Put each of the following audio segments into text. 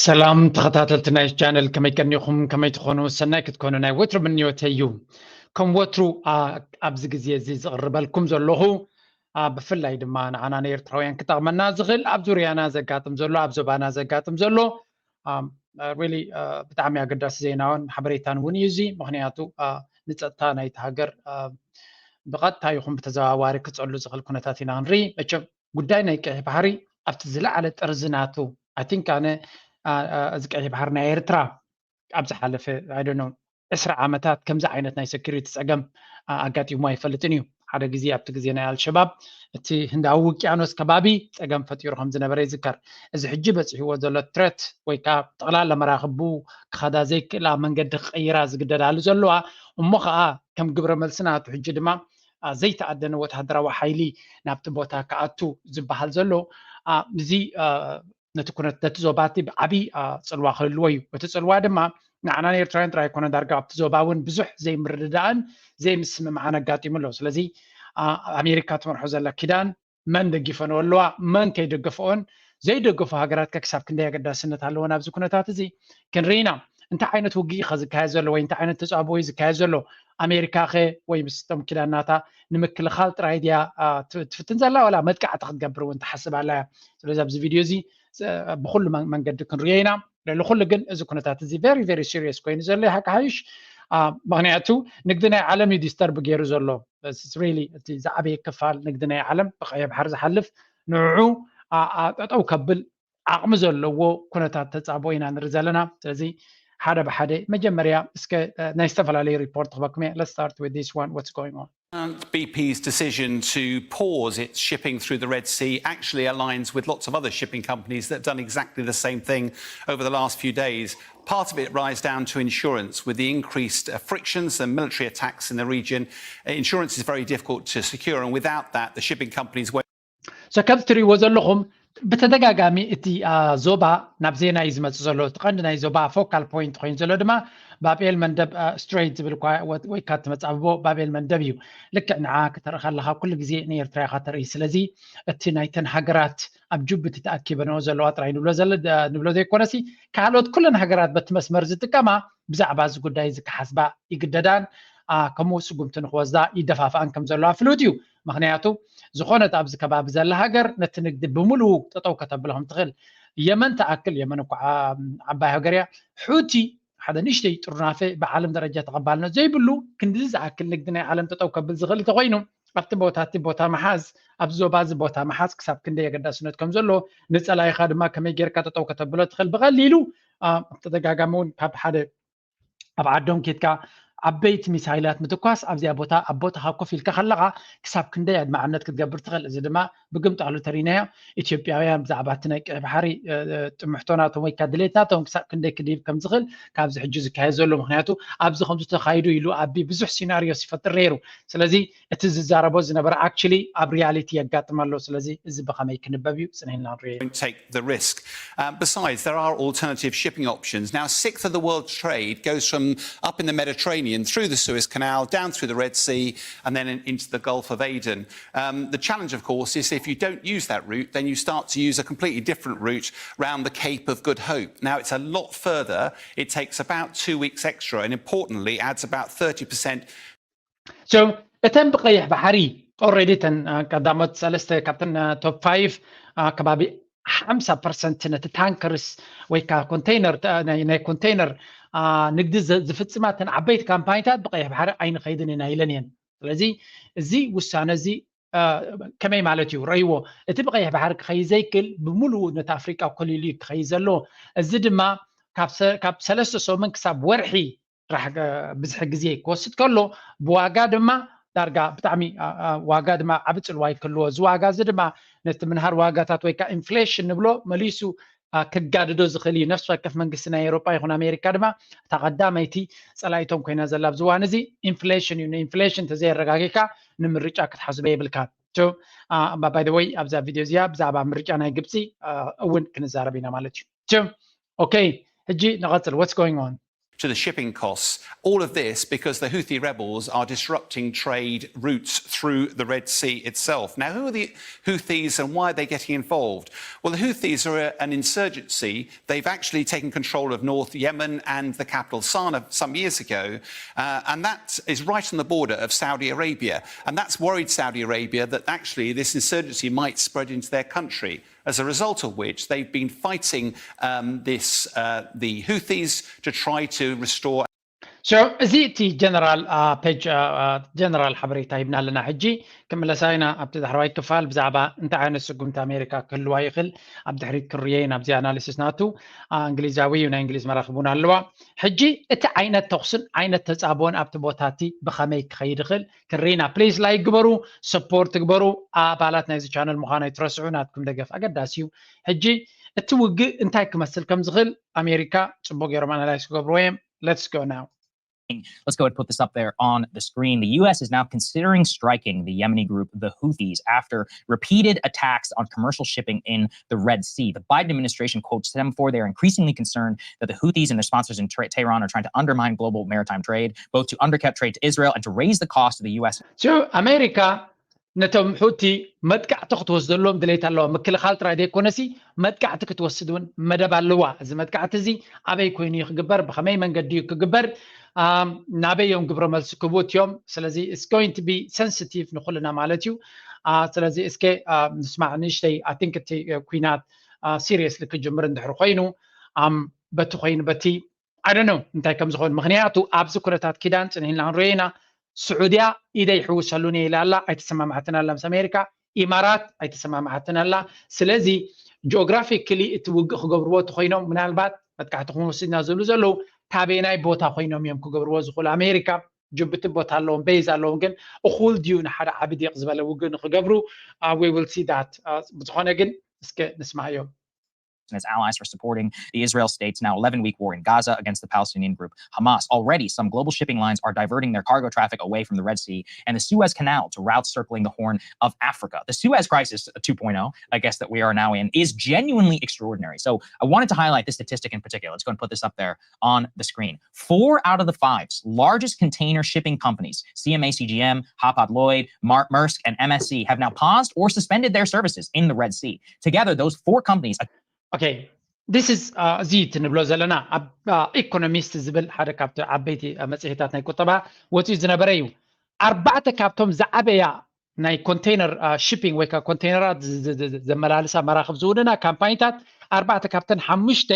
ሰላም ተኸታተልቲ ናይ ቻነል፣ ከመይ ቀኒኹም? ከመይ ትኾኑ? ሰናይ ክትኮኑ ናይ ወትሩ ምንዮተይ እዩ። ከም ወትሩ ኣብዚ ግዜ እዚ ዝቕርበልኩም ዘለኹ ብፍላይ ድማ ንዓና ንኤርትራውያን ክጠቕመና ዝኽእል ኣብ ዙርያና ዘጋጥም ዘሎ፣ ኣብ ዞባና ዘጋጥም ዘሎ really ብጣዕሚ ኣገዳሲ ዜናውን ሓበሬታን እውን እዩ። እዚ ምኽንያቱ ንፀጥታ ናይቲ ሃገር ብቐጥታ ይኹን ብተዘዋዋሪ ክፀሉ ዝኽእል ኩነታት ኢና ክንርኢ። መቸም ጉዳይ ናይ ቀይሕ ባሕሪ ኣብቲ ዝለዓለ ጥርዚ ናቱ I think ኣነ እዚ ቀይሕ ባሕሪ ናይ ኤርትራ ኣብ ዝሓለፈ I don't know ዕስራ ዓመታት ከምዚ ዓይነት ናይ security ፀገም ኣጋጢሙ ኣይፈልጥን እዩ። ሓደ ግዜ ኣብቲ ግዜ ናይ ኣልሸባብ እቲ ህንዳዊ ውቅያኖስ ከባቢ ፀገም ፈጢሩ ከም ዝነበረ ይዝከር። እዚ ሕጂ በፂሕዎ ዘሎ threat ወይ ከዓ ጠቕላላ መራኽቡ ክኸዳ ዘይክእላ መንገዲ ክቐይራ ዝግደዳሉ ዘለዋ እሞ ከዓ ከም ግብረ መልሲ ናቱ ሕጂ ድማ ዘይተኣደነ ወታደራዊ ሓይሊ ናብቲ ቦታ ክኣቱ ዝበሃል ዘሎ እዚ ነቲ ኩነት ነቲ ዞባ እቲ ብዓብዪ ፅልዋ ክህልዎ እዩ። እቲ ፅልዋ ድማ ንዓና ንኤርትራውያን ጥራይ ኣይኮነ ዳርጋ ኣብቲ ዞባ እውን ብዙሕ ዘይምርድዳእን ዘይምስምማዕን ኣጋጢሙ ኣሎ። ስለዚ ኣሜሪካ ትመርሖ ዘላ ኪዳን መን ደጊፈንኦ ኣለዋ፣ መን ከይደገፈኦን ዘይደገፉ ሃገራት ከ ክሳብ ክንደይ ኣገዳስነት ኣለዎ ናብዚ ኩነታት እዚ ክንርኢ ኢና። እንታይ ዓይነት ውግእ ከ ዝካየድ ዘሎ ወይ እንታይ ዓይነት ተጻብኦ እዩ ዝካየድ ዘሎ? ኣሜሪካ ከ ወይ ምስቶም ኪዳናታ ንምክልኻል ጥራይ ድያ ትፍትን ዘላ ዋላ መጥቃዕቲ ክትገብር እውን ትሓስብ ኣላ እያ? ስለዚ ኣብዚ ቪድዮ እዚ ብኩሉ መንገዲ ክንሪኦ ኢና። ልዕሊ ኩሉ ግን እዚ ኩነታት እዚ very very serious ኮይኑ ዘሎ ሓቂ ሓይሽ ምክንያቱ ንግዲ ናይ ዓለም እዩ disturb ገይሩ ዘሎ። Really እቲ ዝዓበየ ክፋል ንግዲ ናይ ዓለም ብቀይሕ ባሕሪ ዝሓልፍ ንዕዑ ጠጠው ከብል ዓቕሚ ዘለዎ ኩነታት ተፃብኦ ኢና ንርኢ ዘለና። ስለዚ ሓደ ብሓደ መጀመርያ እስከ ናይ ዝተፈላለዩ ሪፖርት ክበኩም እየ። Let's start with this one, what's going on? BP's decision to pause its shipping through the Red Sea actually aligns with lots of other shipping companies that have done exactly the same thing over the last few days. Part of it rides down to insurance. With the increased uh, frictions and military attacks in the region, uh, insurance is very difficult to secure, and without that, the shipping companies won't. So ከምቲ ትሪእዎ ዘለኹም ብተደጋጋሚ እቲ ዞባ ናብ ዜና እዩ ዝመፅእ ዘሎ። እቲ ቀንዲ ናይ ዞባ focal point ኮይኑ ዘሎ ድማ ባብኤል መንደብ ስትሬት ዝብል ወይ ከዓ እቲ መፃብቦ ባብኤል መንደብ እዩ። ልክዕ ንዓ ክተርኢ ከለካ ኩሉ ግዜ ንኤርትራ ኢካ ተርኢ። ስለዚ እቲ ናይተን ሃገራት ኣብ ጅቡቲ ተኣኪበንኦ ዘለዋ ጥራይ ንብሎ ዘይኮነሲ ካልኦት ኩለን ሃገራት በቲ መስመር ዝጥቀማ ብዛዕባ እዚ ጉዳይ እዚ ክሓስባ ይግደዳን ከምኡ ስጉምቲ ንክወስዳ ይደፋፍኣን ከም ዘለዋ ፍሉጥ እዩ። ምክንያቱ ዝኾነት ኣብዚ ከባቢ ዘላ ሃገር ነቲ ንግዲ ብምሉኡ ጠጠው ከተብሎ ከም ትኽእል የመን ትኣክል። የመን እኳ ዓባይ ሃገር እያ። ሑቲ ሓደ ንእሽተይ ጥርናፈ ብዓለም ደረጃ ተቐባልነት ዘይብሉ ክንድዚ ዝኣክል ንግዲ ናይ ዓለም ጠጠው ከብል ዝኽእል እንተኮይኑ ኣብቲ ቦታ እቲ ቦታ ምሓዝ ኣብዚ ዞባ እዚ ቦታ ምሓዝ ክሳብ ክንደይ ኣገዳስነት ከም ዘሎ ንፀላኢኻ ድማ ከመይ ጌርካ ጠጠው ከተብሎ ትኽእል ብቐሊሉ ተደጋጋሚ እውን ካብ ሓደ ኣብ ዓዶም ኬድካ ዓበይቲ ሚሳይላት ምትኳስ ኣብዚኣ ቦታ ኣብ ቦታኻ ኮፍ ኢልካ ከለኻ ክሳብ ክንደይ ኣድማዕነት ክትገብር ትኽእል። እዚ ድማ ብግምጣሉ ተሪናዮ ኢትዮጵያውያን ብዛዕባ እቲ ናይ ቀይ ባሕሪ ጥምሕቶ ናቶም ወይካ ድሌት ናቶም ክሳብ ክንደይ ክድይብ ከም ዝኽእል ካብዚ ሕጂ ዝካየድ ዘሎ ምክንያቱ ኣብዚ ከምዚ ተኻይዱ ኢሉ ኣቢ ብዙሕ ሲናሪዮስ ይፈጥር ነይሩ። ስለዚ እቲ ዝዛረቦ ዝነበረ actually ኣብ reality የጋጥም ኣሎ። ስለዚ እዚ ብኸመይ ክንበብ እዩ ጽንሕና ንሪኦ። Take the risk. Um, besides, there are alternative shipping options. Now, a sixth of the world's trade goes from up in the Mediterranean through the Suez Canal, down through the Red Sea, and then in, into the Gulf of Aden. Um, the challenge, of course, is if you don't use that route, then you start to use a completely different route round the Cape of Good Hope. Now, it's a lot further. It takes about two weeks extra, and importantly, adds about thirty percent So እተን ብቀይሕ ባሕሪ already እተን ቀዳሞት ሰለስተ ካብተን top five ከባቢ ሓምሳ ፐርሰንት ነቲ ታንከርስ ወይ ከዓ ኮንቴይነር ናይ ኮንቴይነር ንግዲ ዝፍፅማ እተን ዓበይቲ ካምፓኒታት ብቀይሕ ባሕሪ ኣይንኸይድን ኢና ኢለን እየን። ስለዚ እዚ ውሳነ እዚ ከመይ ማለት እዩ ረይዎ እቲ ብቀይሕ ባሕሪ ክኸይድ ዘይክል ብምሉኡ ነቲ ኣፍሪቃ ኮሊሉ እዩ ክኸይድ ዘለዎ። እዚ ድማ ካብ ሰለስተ ሰሙን ክሳብ ወርሒ ጥራሕ ብዝሒ ግዜ ክወስድ ከሎ ብዋጋ ድማ ዳርጋ ብጣዕሚ ዋጋ ድማ ዓቢ ፅልዋ ይክልዎ። እዚ ዋጋ እዚ ድማ ነቲ ምንሃር ዋጋታት ወይ ከዓ ኢንፍሌሽን ንብሎ መሊሱ ክጋድዶ ዝኽእል እዩ። ነፍሲ ወከፍ መንግስቲ ናይ ኤሮጳ ይኹን ኣሜሪካ ድማ እታ ቀዳመይቲ ፀላኢቶም ኮይና ዘላ ኣብዚ እዋን እዚ ኢንፍሌሽን እዩ። ንኢንፍሌሽን ተዘየረጋጊካ ንምርጫ ክትሓስቦ የብልካ። ባይደወይ ኣብዛ ቪድዮ እዚኣ ብዛዕባ ምርጫ ናይ ግብፂ እውን ክንዛረብ ኢና ማለት እዩ። ኦኬ ሕጂ ንቐፅል። What's going on? to the shipping costs. All of this because the Houthi rebels are disrupting trade routes through the Red Sea itself. Now, who are the Houthis and why are they getting involved? Well, the Houthis are a, an insurgency. They've actually taken control of North Yemen and the capital Sanaa some years ago, uh, and that is right on the border of Saudi Arabia. And that's worried Saudi Arabia that actually this insurgency might spread into their country. As a result of which, they've been fighting um, this, uh, the Houthis to try to restore. So እዚ እቲ ጀነራል ፔጅ ጀነራል ሓበሬታ ሂብና ኣለና። ሕጂ ክምለሳ ኢና ኣብቲ ዳሕረዋይ ክፋል ብዛዕባ እንታይ ዓይነት ስጉምቲ ኣሜሪካ ክህልዋ ይኽእል ኣብ ድሕሪት ክንርዮ ኢና። ኣብዚ ኣናሊሲስ ናቱ እንግሊዛዊ እዩ፣ ናይ እንግሊዝ መራኽብ እውን ኣለዋ። ሕጂ እቲ ዓይነት ተኹስን ዓይነት ተፃብኦን ኣብቲ ቦታ እቲ ብኸመይ ክኸይድ ይኽእል ክንርኢና። ፕሊዝ ላይክ ግበሩ፣ ሰፖርት ግበሩ። ኣባላት ናይዚ ቻነል ምዃን ኣይትረስዑ። ናትኩም ደገፍ ኣገዳሲ እዩ። ሕጂ እቲ ውግእ እንታይ ክመስል ከም ዝኽእል ኣሜሪካ ፅቡቅ ገይሮም ኣናላይዝ ክገብርዎ እዮም። Let's go now. Let's go and put this up there on the screen. The U S is now considering striking the Yemeni group, the Houthis, after repeated attacks on commercial shipping in the Red Sea. The Biden administration quotes them for they're increasingly concerned that the Houthis and their sponsors in Tehran are trying to undermine global maritime trade, both to undercut trade to Israel and to raise the cost of the U S. So ኣሜሪካ ነቶም ሑቲ መጥቃዕቲ ክትወስደሎም ድሌት ኣለዋ። ምክልኻል ጥራይ ዘይኮነሲ መጥቃዕቲ ክትወስድ እውን መደብ ኣለዋ። እዚ መጥቃዕቲ እዚ ኣበይ ኮይኑ እዩ ክግበር፣ ብኸመይ መንገዲ እዩ ክግበር፣ ናበይ እዮም ግብረ መልሲ ክህቡ እዮም። ስለዚ it's going to be sensitive ንኩልና ማለት እዩ። ስለዚ እስከ ንስማዕ ንእሽተይ። I think እቲ ኩናት ሲሪየስሊ ክጅምር እንድሕር ኮይኑ በቲ ኮይኑ በቲ I don't know እንታይ ከም ዝኸውን። ምክንያቱ ኣብዚ ኩነታት ኪዳን ፅንሂልና ክንሪኦ ኢና። ስዑድያ ኢደይ ይሕውሰሉን እየ ኢላ ኣላ፣ ኣይተሰማማዕትን ኣላ ምስ ኣሜሪካ። ኢማራት ኣይተሰማማዕትን ኣላ። ስለዚ ጂኦግራፊክሊ እቲ ውግእ ክገብርዎ እንተኮይኖም ምናልባት መጥቃዕቲ ክንወስድ ኢና ዝብሉ ዘለዉ ታበየናይ ቦታ ኮይኖም እዮም ክገብርዎ ዝኽእሉ? ኣሜሪካ ጅቡቲ ቦታ ኣለዎም፣ ቤዝ ኣለዎም፣ ግን እኹል ድዩ ንሓደ ዓቢ ዲቕ ዝበለ ውግእ ንክገብሩ? We will see that። ብዝኾነ ግን እስከ ንስማዕዮም። and its allies for supporting the Israel state's now eleven week war in Gaza against the Palestinian group Hamas. Already, some global shipping lines are diverting their cargo traffic away from the Red Sea and the Suez Canal to routes circling the Horn of Africa. The Suez Crisis two point oh, I guess, that we are now in is genuinely extraordinary. So I wanted to highlight this statistic in particular. Let's go and put this up there on the screen. Four out of the five largest container shipping companies, C M A C G M, Hapag Lloyd, Maersk, and M S C, have now paused or suspended their services in the Red Sea. Together, those four companies okay, this is እዚ እቲ ንብሎ ዘለና ኣብ ኢኮኖሚስት ዝብል ሓደ ካብቲ ዓበይቲ መፅሄታት ናይ ቁጠባ ወፂኡ ዝነበረ እዩ። ኣርባዕተ ካብቶም ዝዓበያ ናይ ኮንቴነር ሺፒንግ ወይ ከዓ ኮንቴነራት ዘመላልሳ መራክብ ዝውንና ካምፓኒታት ኣርባዕተ ካብተን ሓሙሽተ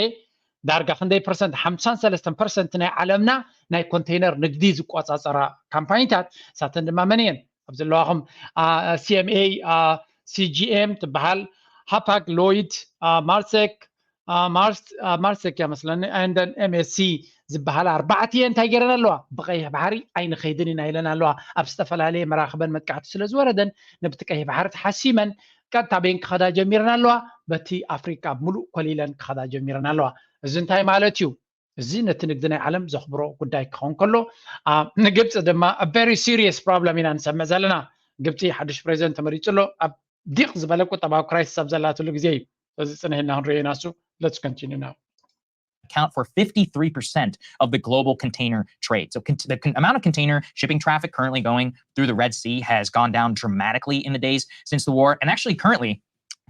ዳርጋ ክንደይ ፐርሰንት ሓምሳን ሰለስተን ፐርሰንት ናይ ዓለምና ናይ ኮንቴነር ንግዲ ዝቆፃፀራ ካምፓኒታት እሳተን ድማ መን እየን? ኣብ ዘለዋኹም CMA CGM ትበሃል፣ ሃፓግ ሎይድ ማርሴክ ማርሴክ እያ መስለኒ and MSC ዝበሃላ ኣርባዕተ እየን እንታይ ገይረን ኣለዋ? ብቀይሕ ባሕሪ ኣይንኸይድን ኢና ኢለን ኣለዋ። ኣብ ዝተፈላለየ መራኽበን መጥቃዕቲ ስለ ዝወረደን ነብቲ ቀይሕ ባሕሪ ተሓሲመን ቀጥታ በይን ክኸዳ ጀሚረን ኣለዋ። በቲ ኣፍሪቃ ሙሉእ ኮሊለን ክኸዳ ጀሚረን ኣለዋ። እዚ እንታይ ማለት እዩ? እዚ ነቲ ንግዲ ናይ ዓለም ዘኽብሮ ጉዳይ ክኸውን ከሎ ንግብፂ ድማ very serious problem ኢና ንሰምዕ ዘለና። ግብፂ ሓድሽ ፕሬዚደንት ተመሪፁ ኣሎ። ኣብ ዲቕ ዝበለ ቁጠባዊ ክራይሲስ ኣብ ዘላትሉ ግዜ እዩ እዚ ፅንሂልና ክንሪኦ ኢና። እሱ let's continue now. Account for fifty-three percent of the global container trade. So con- the con- amount of container shipping traffic currently going through the Red Sea has gone down dramatically in the days since the war. And actually, currently,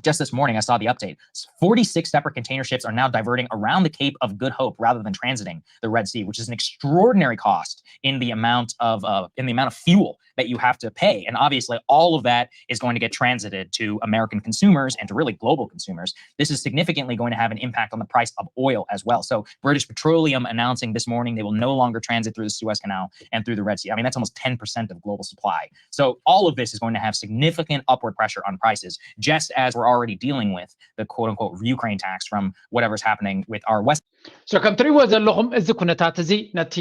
just this morning, I saw the update. Forty-six separate container ships are now diverting around the Cape of Good Hope rather than transiting the Red Sea, which is an extraordinary cost in the amount of uh, in the amount of fuel that you have to pay. And obviously, all of that is going to get transited to American consumers and to really global consumers. This is significantly going to have an impact on the price of oil as well. So, British Petroleum announcing this morning they will no longer transit through the Suez Canal and through the Red Sea. I mean, that's almost ten percent of global supply. So, all of this is going to have significant upward pressure on prices, just as we're already dealing with the quote unquote Ukraine tax from whatever's happening with our West. So ከም ትሪእዎ ዘለኹም እዚ ኩነታት እዚ ነቲ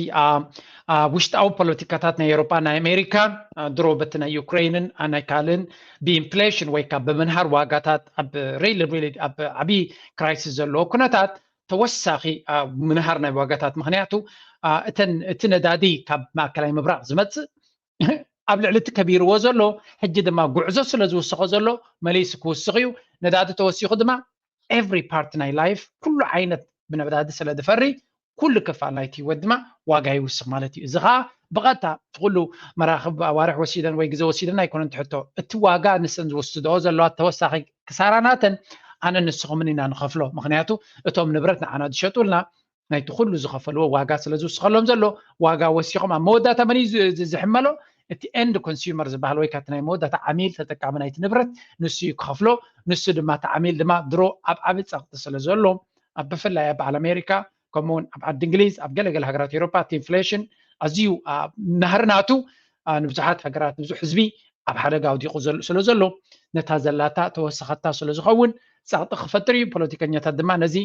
ውሽጣዊ ፖለቲካታት ናይ ኤሮጳ ናይ ኣሜሪካ ድሮ በቲ ናይ ዩክሬንን ናይ ካልእን ብኢንፍሌሽን ወይ ካብ ብምንሃር ዋጋታት ኣብ ሪል ሪል ኣብ ዓብዪ ክራይሲስ ዘለዎ ኩነታት ተወሳኺ ምንሃር ናይ ዋጋታት ምክንያቱ እተን እቲ ነዳዲ ካብ ማእከላይ ምብራቕ ዝመፅእ ኣብ ልዕሊ እቲ ከቢርዎ ዘሎ ሕጂ ድማ ጉዕዞ ስለ ዝውስኾ ዘሎ መሊሱ ክውስኽ እዩ። ነዳዲ ተወሲኹ ድማ every part ናይ ላይፍ ኩሉ ዓይነት ብነዳዲ ስለ ዝፈሪ ኩሉ ክፋል ናይቲ ህይወት ድማ ዋጋ ይውስኽ ማለት እዩ። እዚ ከዓ ብቐጥታ እቲ ኩሉ መራኽብ ኣዋርሕ ወሲደን ወይ ግዜ ወሲደን ኣይኮነን ትሕቶ። እቲ ዋጋ ንሰን ዝወስድኦ ዘለዋ ተወሳኺ ክሳራ ናተን ኣነ ንስኹምን ኢና ንኸፍሎ። ምኽንያቱ እቶም ንብረት ንዓና ዝሸጡልና ናይቲ ኩሉ ዝኸፈልዎ ዋጋ ስለ ዝውስኸሎም ዘሎ ዋጋ ወሲኾም ኣብ መወዳእታ መን እዩ ዝ- ዝ- ዝሕመሎ? እቲ ኤንድ ኮንሱመር ዝበሃል ወይ ካቲ ናይ መወዳእታ ዓሚል ተጠቃሚ ናይቲ ንብረት ንሱ እዩ ክኸፍሎ። ንሱ ድማ እቲ ዓሚል ድማ ድሮ ኣብ ዓቢ ጸቕጢ ስለ ዘሎ ኣብ ብፍላይ ኣብ በዓል ኣሜሪካ ከምኡውን ኣብ ዓዲ እንግሊዝ ኣብ ገለገለ ሃገራት ኤሮፓ እቲ ኢንፍሌሽን ኣዝዩ ናህሪ ናቱ ንብዙሓት ሃገራት ንብዙሕ ህዝቢ ኣብ ሓደጋ ኣውዲቑ ስለ ዘሎ ነታ ዘላታ ተወሰኸታ ስለ ዝኸውን ጸቕጢ ክፈጥር እዩ። ፖለቲከኛታት ድማ ነዚ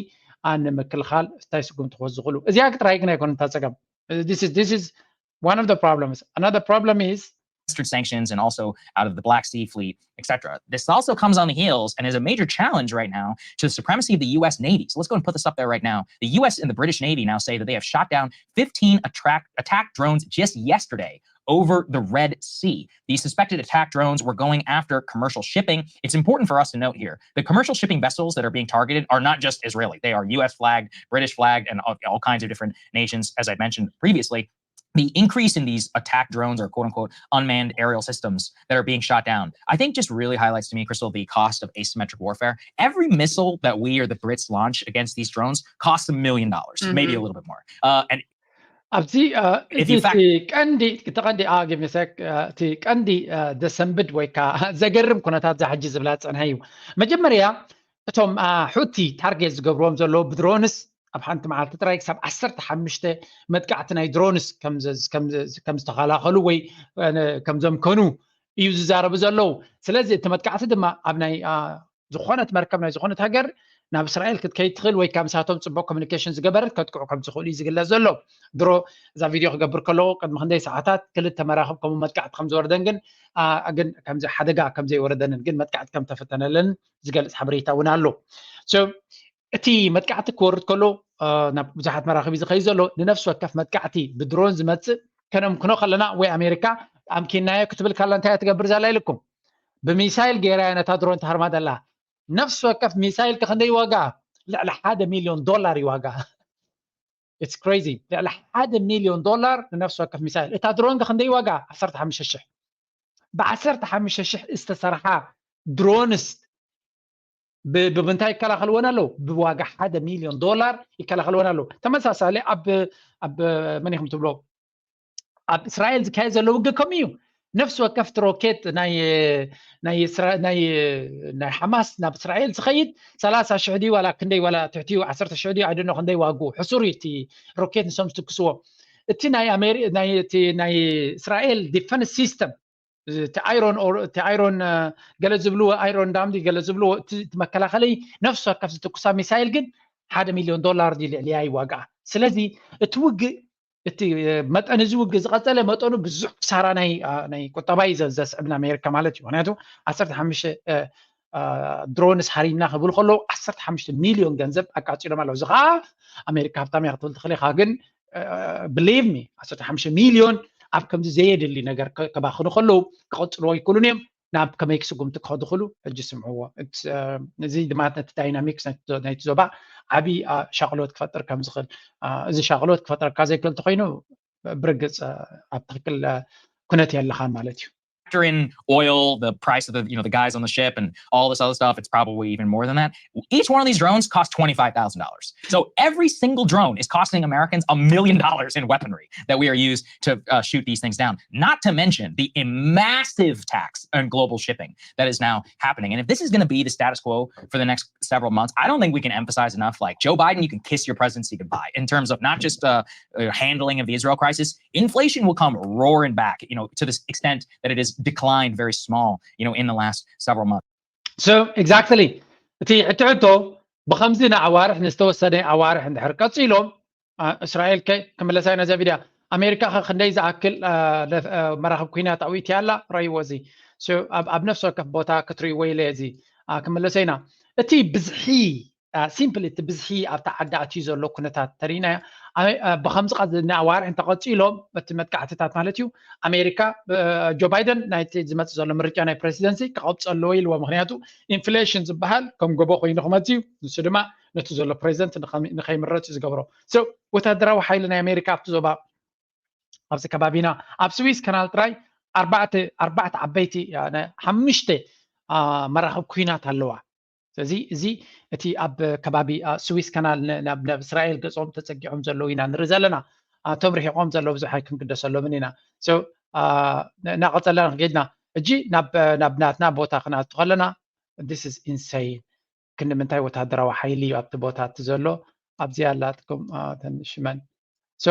ንምክልኻል እንታይ ስጉምቲ ክወስዱ ይኽእሉ? እዚኣ ጥራይ ግን ኣይኮነን እታ ጸገም። This is one of the problems. Another problem is Western sanctions and also out of the Black Sea Fleet, et cetera. This also comes on the heels and is a major challenge right now to the supremacy of the U S Navy. So let's go and put this up there right now. The U S and the British Navy now say that they have shot down fifteen attract, attack drones just yesterday over the Red Sea. These suspected attack drones were going after commercial shipping. It's important for us to note here the commercial shipping vessels that are being targeted are not just Israeli. They are U S flagged, British flagged, and all, all kinds of different nations, as I mentioned previously. The increase in these attack drones or quote unquote unmanned aerial systems that are being shot down, I think just really highlights to me, Crystal, the cost of asymmetric warfare. Every missile that we or the Brits launch against these drones costs a million dollars, maybe a little bit more. Uh, and ኣብዚ ቀንዲ እቲ ቀንዲ ኣግሚሰክ እቲ ቀንዲ ዘሰንብድ ወይ ከዓ ዘገርም ኩነታት ዝሕጂ ዝብላ ዝፀንሐ እዩ። መጀመርያ እቶም ሑቲ ታርጌት ዝገብርዎም ዘለዉ ብድሮንስ ኣብ ሓንቲ መዓልቲ ጥራይ ክሳብ ዓሰርተ ሓሙሽተ መጥቃዕቲ ናይ ድሮንስ ከም ዝተኸላኸሉ ወይ ከም ዘምከኑ እዩ ዝዛረቡ ዘለዉ። ስለዚ እቲ መጥቃዕቲ ድማ ኣብ ናይ ዝኾነት መርከብ ናይ ዝኾነት ሃገር ናብ እስራኤል ክትከይድ ትኽእል ወይ ካብ ምሳቶም ፅቡቅ ኮሚኒኬሽን ዝገበረት ከጥቅዑ ከም ዝኽእሉ እዩ ዝግለጽ ዘሎ። ድሮ እዛ ቪድዮ ክገብር ከለዎ ቅድሚ ክንደይ ሰዓታት ክልተ መራኽብ ከምኡ መጥቃዕቲ ከም ዝወረደን ግን ግን ከምዚ ሓደጋ ከም ዘይወረደንን ግን መጥቃዕቲ ከም ተፈተነለንን ዝገልጽ ሓበሬታ እውን ኣሎ። እቲ መጥቃዕቲ ክወርድ ከሎ ናብ ብዙሓት መራኽብ እዩ ዝኸይድ ዘሎ። ንነፍሲ ወከፍ መጥቃዕቲ ብድሮን ዝመጽእ ከነምክኖ ከለና ወይ ኣሜሪካ ኣምኪናዮ ክትብል ካላ እንታይ እያ ትገብር ዘላ ኢልኩም? ብሚሳይል ገይራ እያ ነታ ድሮን ትሃርማ ዘላ። ነፍሲ ወከፍ ሚሳይል ከ ክንደይ ዋጋ? ልዕሊ ሓደ ሚልዮን ዶላር እዩ ዋጋ። It's crazy። ልዕሊ ሓደ ሚልዮን ዶላር ንነፍሲ ወከፍ ሚሳይል። እታ ድሮን ከ ክንደይ ዋጋ? ዓሰርተ ሓሙሽተ ሽሕ። ብዓሰርተ ሓሙሽተ ሽሕ ዝተሰርሓ ድሮንስ ብምንታይ ይከላኸልወን ኣለዉ? ብዋጋ ሓደ ሚልዮን ዶላር ይከላኸልወን ኣለዉ። ተመሳሳሊ ኣብ ኣብ መን ኢኹም ትብሎ ኣብ እስራኤል ዝካየድ ዘሎ ውግእ ከምኡ እዩ። ነፍሲ ወከፍ እቲ ሮኬት ናይ ናይ ናይ ሓማስ ናብ እስራኤል ዝኸይድ ሰላሳ ሽሕ ድዩ ዋላ ክንደይ ዋላ ትሕቲኡ ዓሰርተ ሽሕ ድዩ ኣይደኖ ክንደይ ዋግኡ ሕሱር እዩ እቲ ሮኬት ንሶም ዝትክስዎ። እቲ ናይ ኣሜሪ ናይ እቲ ናይ እስራኤል ዲፈንስ ሲስተም እቲ ኣይሮን እቲ ኣይሮን ገለ ዝብልዎ ኣይሮን ዳም ገለ ዝብልዎ እቲ መከላኸሊ ነፍሲ ወከፍ ዝትኩሳ ሚሳይል ግን ሓደ ሚልዮን ዶላር ድዩ ልዕልያ እዩ ዋግኣ። ስለዚ እቲ ውግእ እቲ መጠን እዚ ውግእ ዝቐጸለ መጠኑ ብዙሕ ክሳራ ናይ ናይ ቁጠባ እዩ ዘስዕብ ንኣሜሪካ ማለት እዩ። ምክንያቱ ዓሰርተ ሓሙሽተ ድሮንስ ሃሪምና ክብል ከለዉ ዓሰርተ ሓሙሽተ ሚልዮን ገንዘብ ኣቃጺሎም ኣለዉ። እዚ ከዓ ኣሜሪካ ሃብታም እያ ክትብል ትኽእል ኢኻ፣ ግን believe me ዓሰርተ ሓሙሽተ ሚልዮን ኣብ ከምዚ ዘየድሊ ነገር ከባኽኑ ከለዉ ክቐጽልዎ ኣይክእሉን እዮም። ናብ ከመይ ክስጉምቲ ክኸዱ ክእሉ ሕጂ ስምዕዎ። እዚ ድማ ነቲ ዳይናሚክስ ናይቲ ዞባ ዓብዪ ሻቕሎት ክፈጥር ከም ዝኽእል፣ እዚ ሻቕሎት ክፈጥረካ ዘይክእል እንተኮይኑ ብርግፅ ኣብ ትክክል ኩነት የለኻን ማለት እዩ። Factor in oil, the price of the you know the guys on the ship, and all this other stuff, it's probably even more than that. Each one of these drones costs twenty five thousand dollars. So every single drone is costing Americans a million dollars in weaponry that we are used to uh, shoot these things down. Not to mention the massive tax on global shipping that is now happening. And if this is going to be the status quo for the next several months, I don't think we can emphasize enough. Like Joe Biden, you can kiss your presidency goodbye in terms of not just uh, uh, handling of the Israel crisis. Inflation will come roaring back, you know, to this extent that it has declined very small, you know, in the last several months. So exactly. እቲ ሕቶ ሕቶ ብከምዚ ንኣዋርሕ ንዝተወሰነ ኣዋርሕ እንድሕር ቀፂሎም እስራኤል ከ ክምለሳ ኢና ዘቢዳ ኣሜሪካ ከ ክንደይ ዝኣክል መራኽብ ኩናት ኣውኢትያ ኣላ? ረይዎ እዚ ኣብ ነፍሲ ወከፍ ቦታ ክትርእይዎ ኢለ እዚ ክምለሰ ኢና። እቲ ብዝሒ ሲምፕሊ እቲ ብዝሒ ኣብታ ዓዲ ኣትዩ ዘሎ ኩነታት ተሪእናዮ። ብከምዚ ቀ- ንኣዋርሕ እንተቐፂሎም እቲ መጥቃዕትታት ማለት እዩ ኣሜሪካ ጆ ባይደን ናይቲ ዝመፅእ ዘሎ ምርጫ ናይ ፕሬዚደንሲ ክቐብፀ ኣለዎ ኢልዎ። ምክንያቱ ኢንፍሌሽን ዝበሃል ከም ጎቦ ኮይኑ ክመፅእ እዩ። ንሱ ድማ ነቲ ዘሎ ፕሬዚደንት ንኸይምረፅ እዩ ዝገብሮ። ወታደራዊ ሓይሊ ናይ ኣሜሪካ ኣብቲ ዞባ ኣብዚ ከባቢና ኣብ ስዊስ ከናል ጥራይ ኣርባዕተ ኣርባዕተ ዓበይቲ ሓሙሽተ መራኽብ ኩናት ኣለዋ። ስለዚ እዚ እቲ ኣብ ከባቢ ስዊስ ከናል ናብ እስራኤል ገጾም ተጸጊዖም ዘለዉ ኢና ንርኢ ዘለና። እቶም ርሒቖም ዘለዉ ብዙሕ ኣይክንግደሰሎምን ኢና። እናቐጸልና ንክድና እጂ ናብ ናትና ቦታ ክንኣቱ ከለና this is insane። ክንዲ ምንታይ ወታደራዊ ሓይሊ እዩ ኣብቲ ቦታ እቲ ዘሎ? ኣብዚኣ ኣላትኩም ተንሽመን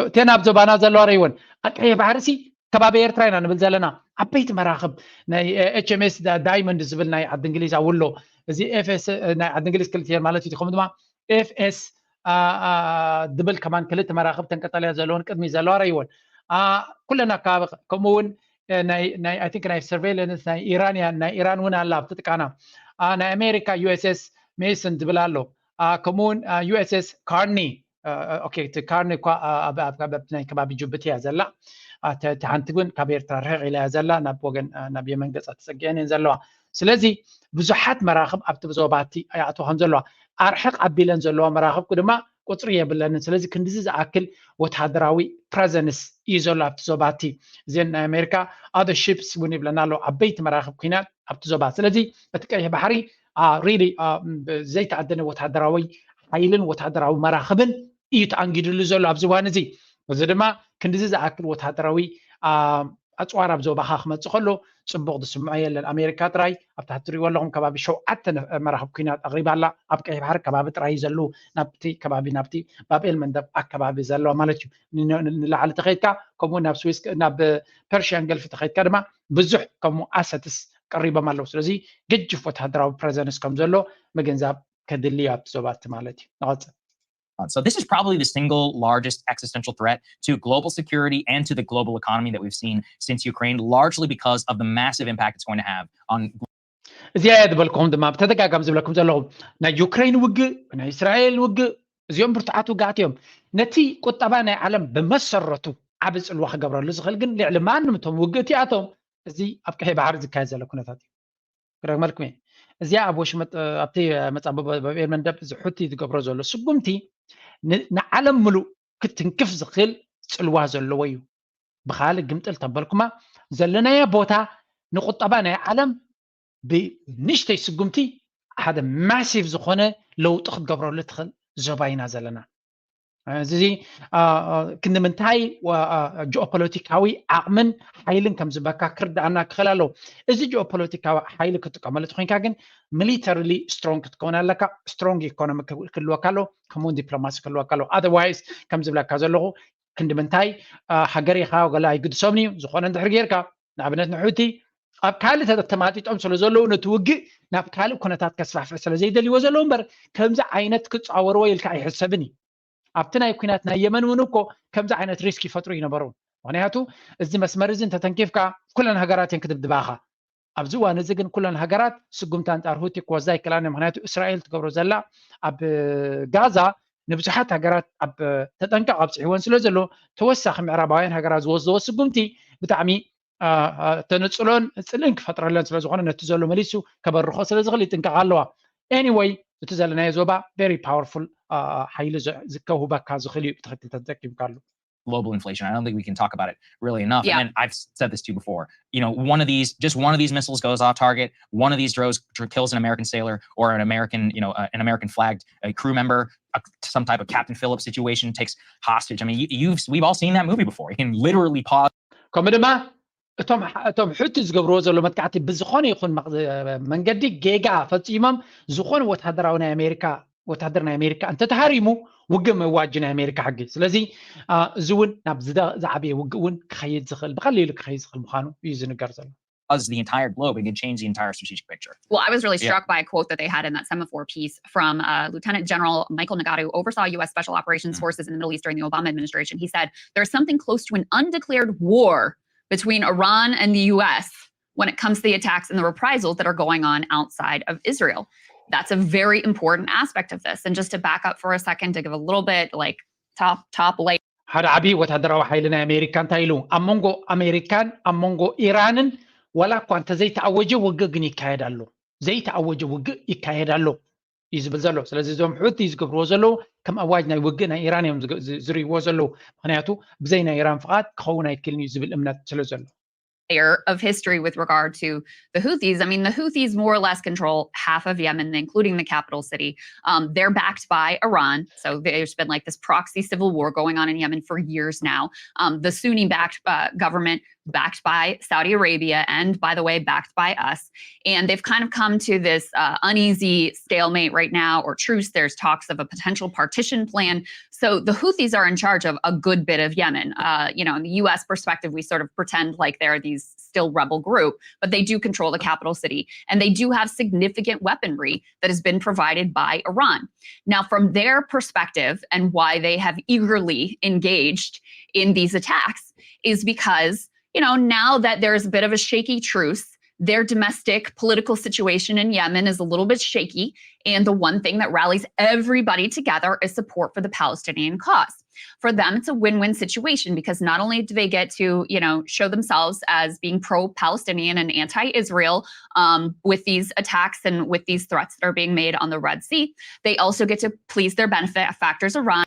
እተን ኣብ ዞባና ዘለዋ ረይወን ኣብ ቀይሕ ባሕሪ ሲ ከባቢ ኤርትራ ኢና ንብል ዘለና። ዓበይቲ መራኽብ ናይ ኤች ኤም ኤስ ዳይመንድ ዝብል ናይ ዓዲ እንግሊዝ ኣውሎ እዚ ኤፍ ኤስ ናይ ዓዲ እንግሊዝ ክልተ እየን ማለት እዩ። ከምኡ ድማ ኤፍ ኤስ ድብል ከማን ክልተ መራኽብ ተንቀጠልያ ዘለውን ቅድሚ ዘለዋ ረይወን ኩለን ኣከባቢ ከምኡ እውን ናይ ናይ I think ናይ surveillance ናይ ኢራንያን ናይ ኢራን እውን ኣላ ኣብቲ ጥቃና ናይ ኣሜሪካ ዩ ኤስ ኤስ ሜሰን ዝብል ኣሎ ከምኡ እውን ዩ ኤስ ኤስ ካርኒ ኦኬ እቲ ካርኒ እኳ ናይ ከባቢ ጅቡቲ እያ ዘላ። እቲ ሓንቲ ግን ካብ ኤርትራ ርሕቕ ኢላ እያ ዘላ ናብ ወገን ናብ የመን ገፃ ተፀጊዐን እየን ዘለዋ። ስለዚ ብዙሓት መራኽብ ኣብቲ ዞባቲ ይኣትዋ ከም ዘለዋ ኣርሕቕ ኣቢለን ዘለዋ መራኽብ ድማ ቁፅሪ የብለንን። ስለዚ ክንድዚ ዝኣክል ወታደራዊ ፕረዘንስ እዩ ዘሎ ኣብቲ ዞባቲ። እዚን ናይ ኣሜሪካ other ships እውን ይብለና ኣለዉ ዓበይቲ መራኽብ ኩናት ኣብቲ ዞባ። ስለዚ እቲ ቀይሕ ባሕሪ really ዘይተኣደነ ወታደራዊ ሓይልን ወታደራዊ መራኽብን እዩ ተኣንጊድሉ ዘሎ ኣብዚ እዋን እዚ። እዚ ድማ ክንድዚ ዝኣክል ወታደራዊ ኣፅዋር ኣብ ዞባኻ ክመፅእ ከሎ ፅቡቕ ዝስምዖ የለን። ኣሜሪካ ጥራይ ኣብ ታሕቲ ትሪእዎ ኣለኹም ከባቢ ሸውዓተ መራኽብ ኩናት ኣቕሪባ ኣላ። ኣብ ቀይሕ ባሕሪ ከባቢ ጥራይ ዘለዉ ናብቲ ከባቢ ናብቲ ባብኤል መንደብ ኣከባቢ ዘለዋ ማለት እዩ። ንላዕሊ ተኸይድካ ከምኡ ናብ ስዊስ ናብ ፐርሽያን ገልፊ ተኸይድካ ድማ ብዙሕ ከምኡ ኣሰትስ ቀሪቦም ኣለዉ። ስለዚ ገጅፍ ወታደራዊ ፕረዘንስ ከም ዘሎ ምግንዛብ ከድሊ እዩ ኣብቲ ዞባ እቲ ማለት እዩ። ንቐፅል። So this is probably the single largest existential threat to global security and to the global economy that we've seen since Ukraine, largely because of the massive impact it's going to have on እዚኣ እየ ዝበልኩም ድማ ብተደጋጋሚ ዝብለኩም ዘለኹ ናይ ዩክሬን ውግእ ናይ እስራኤል ውግእ እዚኦም ብርቱዓት ውግኣት እዮም። ነቲ ቁጠባ ናይ ዓለም ብመሰረቱ ዓቢ ጽልዋ ክገብረሉ ዝኽእል ግን ልዕሊ ማንም እቶም ውግእ እቲኣቶም እዚ ኣብ ቀይሕ ባሕሪ ዝካየድ ዘሎ ኩነታት እዩ። ክደግመልኩም እየ። እዚኣ ኣብ ወሽመጥ ኣብቲ መጻብቦ ባብኤል መንደብ እዚ ሑቲ ዝገብሮ ዘሎ ስጉምቲ ንዓለም ምሉእ ክትንክፍ ዝኽእል ጽልዋ ዘለዎ እዩ። ብኻልእ ግምጥል ተበልኩማ ዘለናዮ ቦታ ንቁጠባ ናይ ዓለም ብንእሽተይ ስጉምቲ ሓደ ማሲቭ ዝኾነ ለውጢ ክትገብረሉ ትኽእል ዞባ ኢና ዘለና። እዚ ክንዲ ምንታይ ጂኦፖለቲካዊ ዓቕምን ሓይልን ከም ዝበካ ክርድኣና ክኽእል ኣለዎ። እዚ ጂኦፖለቲካዊ ሓይሊ ክትጥቀመሉ ተኮይንካ ግን ሚሊተሪሊ ስትሮንግ ክትከውን ኣለካ። ስትሮንግ ኢኮኖሚ ክህልወካ ኣለዎ፣ ከምኡውን ዲፕሎማሲ ክህልወካ ኣለዎ። ኣዘርዋይስ ከም ዝብለካ ዘለኹ ክንዲ ምንታይ ሃገር ኢኻ ገለ ኣይግድሶምን እዩ። ዝኾነ እንድሕር ጌርካ ንኣብነት ንሑቲ ኣብ ካልእ ተማጢጦም ስለ ዘለዉ ነቲ ውግእ ናብ ካልእ ኩነታት ከስፋሕፍሕ ስለ ዘይደልይዎ ዘለዉ እምበር ከምዚ ዓይነት ክፃወርዎ ኢልካ ኣይሕሰብን እዩ። ኣብቲ ናይ ኩናት ናይ የመን እውን እኮ ከምዚ ዓይነት ሪስክ ይፈጥሩ ይነበሩ። ምክንያቱ እዚ መስመር እዚ እንተተንኪፍካ ኩለን ሃገራት እየን ክድብድባኻ። ኣብዚ እዋን እዚ ግን ኩለን ሃገራት ስጉምቲ ኣንጻር ሁቲ ክወስዳ ኣይክእላን። ምክንያቱ እስራኤል ትገብሮ ዘላ ኣብ ጋዛ ንብዙሓት ሃገራት ኣብ ተጠንቀቕ ኣብፅሕወን ስለ ዘሎ ተወሳኺ ምዕራባውያን ሃገራት ዝወስደዎ ስጉምቲ ብጣዕሚ ተነፅሎን ፅልእን ክፈጥረለን ስለዝኾነ ነቲ ዘሎ መሊሱ ከበርኾ ስለዝኽእል ይጥንቀቕ ኣለዋ። ኤኒወይ እቲ ዘለናዮ ዞባ ቨሪ ፓወርፉል ሓይሊ ዝከውህበካ ዝኽእል እዩ ብትኽክል ተጠቂምካሉ። Global inflation. I don't think we can talk about it really enough. Yeah. And I've said this to you before. You know, one of these, just one of these missiles goes off target. One of these drones kills an American sailor or an American, you know, uh, an American flagged uh, crew member. Uh, some type of Captain Phillips situation takes hostage. I mean, you, you've we've all seen that movie before. You can literally pause. ከምኡ ድማ እቶም እቶም ሑቲ ዝገብርዎ ዘሎ መጥቃዕቲ ብዝኾነ ይኹን መንገዲ ጌጋ ፈፂሞም ዝኾነ ወታደራዊ ናይ ኣሜሪካ ወታደር ናይ ኣሜሪካ እንተተሃሪሙ ውግእ ምእዋጅ ናይ ኣሜሪካ ሕጊ። ስለዚ እዚ እውን ናብ ዝዓበየ ውግእ እውን ክኸይድ ዝኽእል ብቐሊሉ ክኸይድ ዝኽእል ምዃኑ እዩ ዝንገር ዘሎ። As the entire globe, it can change the entire strategic picture. Well, I was really struck yeah. by a quote that they had in that semaphore piece from uh, Lieutenant General Michael Nagatu, who oversaw U S Special Operations mm-hmm. Forces in the Middle East during the Obama administration. He said, "There's something close to an undeclared war between Iran and the U S when it comes to the attacks and the reprisals that are going on outside of Israel." That's a very important aspect of this. And just to back up for a second, to give a little bit, like, top top layer. ሓደ ዓብዪ ወታደራዊ ሓይሊ ናይ ኣሜሪካ እንታይ ኢሉ? ኣብ መንጎ ኣሜሪካን ኣብ መንጎ ኢራንን ዋላ እኳ እንተዘይተኣወጀ ውግእ ግን ይካየድ ኣሎ። ዘይተኣወጀ ውግእ ይካየድ ኣሎ እዩ ዝብል ዘሎ። ስለዚ እዞም ሑቲ ዝገብርዎ ዘለዉ ከም ኣዋጅ ናይ ውግእ ናይ ኢራን እዮም ዝርይዎ ዘለዉ። ምክንያቱ ብዘይ ናይ ኢራን ፍቓድ ክኸውን ኣይክልን እዩ ዝብል እምነት ስለ ዘሎ። Layer of history with regard to the Houthis. I mean, the Houthis more or less control half of Yemen, including the capital city. Um, they're backed by Iran. So there's been, like, this proxy civil war going on in Yemen for years now. Um, the Sunni backed uh, government backed by Saudi Arabia and, by the way, backed by us. And they've kind of come to this uh, uneasy stalemate right now, or truce. There's talks of a potential partition plan. So the Houthis are in charge of a good bit of Yemen. Uh, you know, in the U S perspective, we sort of pretend like they're these still rebel group, but they do control the capital city, and they do have significant weaponry that has been provided by Iran. Now, from their perspective, and why they have eagerly engaged in these attacks is because, you know, now that there's a bit of a shaky truce, their domestic political situation in Yemen is a little bit shaky. And the one thing that rallies everybody together is support for the Palestinian cause. For them, it's a win-win situation, because not only do they get to, you know, show themselves as being pro-Palestinian and anti-Israel um, with these attacks and with these threats that are being made on the Red Sea, they also get to please their benefactors, Iran.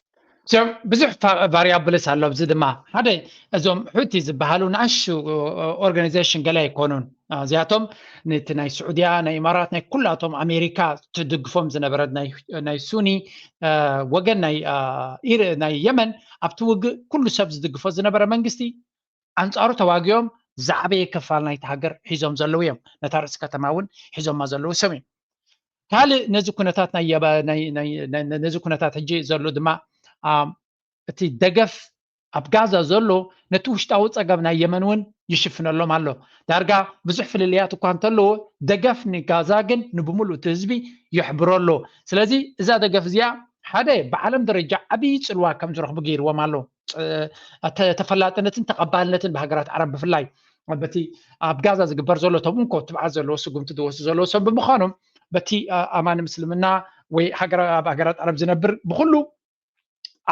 ብዙሕ ቫሪያብልስ ኣሎ። ኣብዚ ድማ ሓደ እዞም ሑቲ ዝበሃሉ ንኣሹ ኦርጋናይዜሽን ገለ ኣይኮኑን። እዚኣቶም ነቲ ናይ ስዑድያ፣ ናይ ኢማራት፣ ናይ ኩላቶም ኣሜሪካ ትድግፎም ዝነበረት ናይ ሱኒ ወገን ናይ የመን ኣብቲ ውግእ ኩሉ ሰብ ዝድግፎ ዝነበረ መንግስቲ ኣንጻሩ ተዋጊኦም ዝዓበየ ክፋል ናይቲ ሃገር ሒዞም ዘለዉ እዮም። ነታ ርእሲ ከተማ እውን ሒዞማ ዘለዉ ሰብ እዮም። ካልእ ነዚ ኩነታት ናይ ነዚ ኩነታት ሕጂ ዘሎ ድማ እቲ ደገፍ ኣብ ጋዛ ዘሎ ነቲ ውሽጣዊ ጸገም ናይ የመን እውን ይሽፍነሎም ኣሎ። ዳርጋ ብዙሕ ፍልልያት እኳ እንተለዎ ደገፍ ንጋዛ ግን ንብምሉእ እቲ ህዝቢ የሕብሮ ኣሎ። ስለዚ እዛ ደገፍ እዚኣ ሓደ ብዓለም ደረጃ ዓብዪ ጽልዋ ከም ዝረኽቡ ገይርዎም ኣሎ። ተፈላጥነትን ተቐባልነትን ብሃገራት ዓረብ ብፍላይ በቲ ኣብ ጋዛ ዝግበር ዘሎ እቶም እንኮ ትብዓት ዘለዎ ስጉምቲ ዝወስዱ ዘለዉ ሰብ ብምዃኖም በቲ ኣማኒ ምስልምና ወይ ኣብ ሃገራት ዓረብ ዝነብር ብኩሉ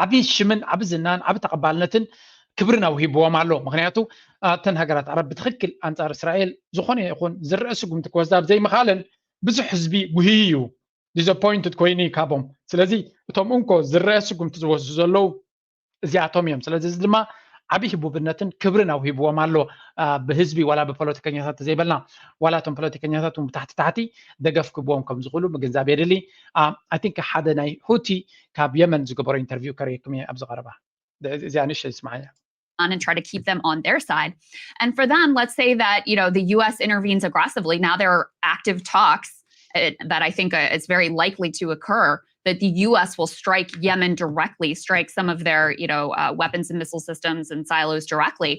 ዓብዪ ሽምን ዓብዪ ዝናን ዓብዪ ተቐባልነትን ክብርን ኣውሂብዎም ኣሎ። ምክንያቱ እተን ሃገራት ዓረብ ብትኽክል ኣንጻር እስራኤል ዝኾነ ይኹን ዝረአ ስጉምቲ ክወስዳ ብዘይምኻለን ብዙሕ ህዝቢ ጉህዩ እዩ፣ ዲስኣፖይንትድ ኮይኑ እዩ ካቦም። ስለዚ እቶም እንኮ ዝረአ ስጉምቲ ዝወስዱ ዘለዉ እዚኣቶም እዮም። ስለዚ እዚ ድማ ዓብዪ ህቡብነትን ክብርን ኣውሂብዎም ኣሎ ብህዝቢ፣ ዋላ ብፖለቲከኛታት ዘይበልና ዋላ እቶም ፖለቲከኛታት እውን ብታሕቲ ታሕቲ ደገፍ ክህብዎም ከም ዝኽእሉ ምግንዛብ የድሊ። ኣይ ቲንክ ሓደ ናይ ሁቲ ካብ የመን ዝገበሮ ኢንተርቪው ከርእየኩም እየ ኣብዚ ቀረባ። እዚኣ ንእሽተይ ስምዓያ። And try to keep them on their side. And for them, let's say that, you know, the U S intervenes aggressively. Now there are active talks uh, that I think uh, is very likely to occur, that the U S will strike Yemen directly, strike some of their, you know, uh, weapons and missile systems and silos directly.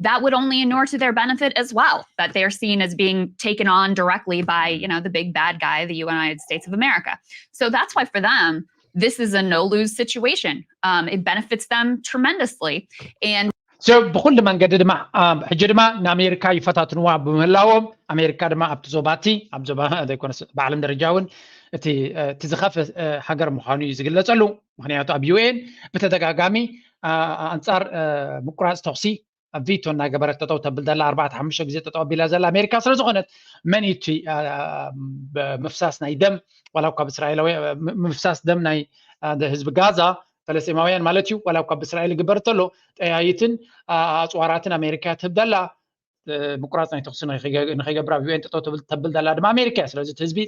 That would only inure to their benefit as well, that they're seen as being taken on directly by, you know, the big bad guy, the United States of America. So that's why for them, this is a no-lose situation. Um, it benefits them tremendously. And ብኩሉ መንገዲ ድማ ሕጂ ድማ ንኣሜሪካ ይፈታትንዋ ብምህላዎም ኣሜሪካ ድማ ኣብቲ ዞባቲ ኣብ ዞባ ዘይኮነስ ብዓለም ደረጃ እውን እቲ ዝኸፈ ሃገር ምዃኑ እዩ ዝግለጸሉ። ምክንያቱ ኣብ ዩኤን ብተደጋጋሚ ኣንጻር ምቁራፅ ተኩሲ ቪቶ እናገበረት ጠጠው ተብል ዘላ ኣርባዕተ ሓሙሽተ ግዜ ጠጠው ኣቢላ ዘላ ኣሜሪካ ስለዝኾነት መን እቲ ምፍሳስ ናይ ደም ዋላ ካብ እስራኤላዊ ምፍሳስ ደም ናይ ህዝቢ ጋዛ ፈለስጢማውያን ማለት እዩ ዋላ ካብ እስራኤል ይግበር ተሎ ጠያይትን ኣፅዋራትን ኣሜሪካ ትህብ ዘላ ምቁራፅ ናይ ተኩሲ ንከይገብር ኣብ ዩኤን ጠጠው ተብል ዘላ ድማ ኣሜሪካ እያ። ስለዚ ህዝቢ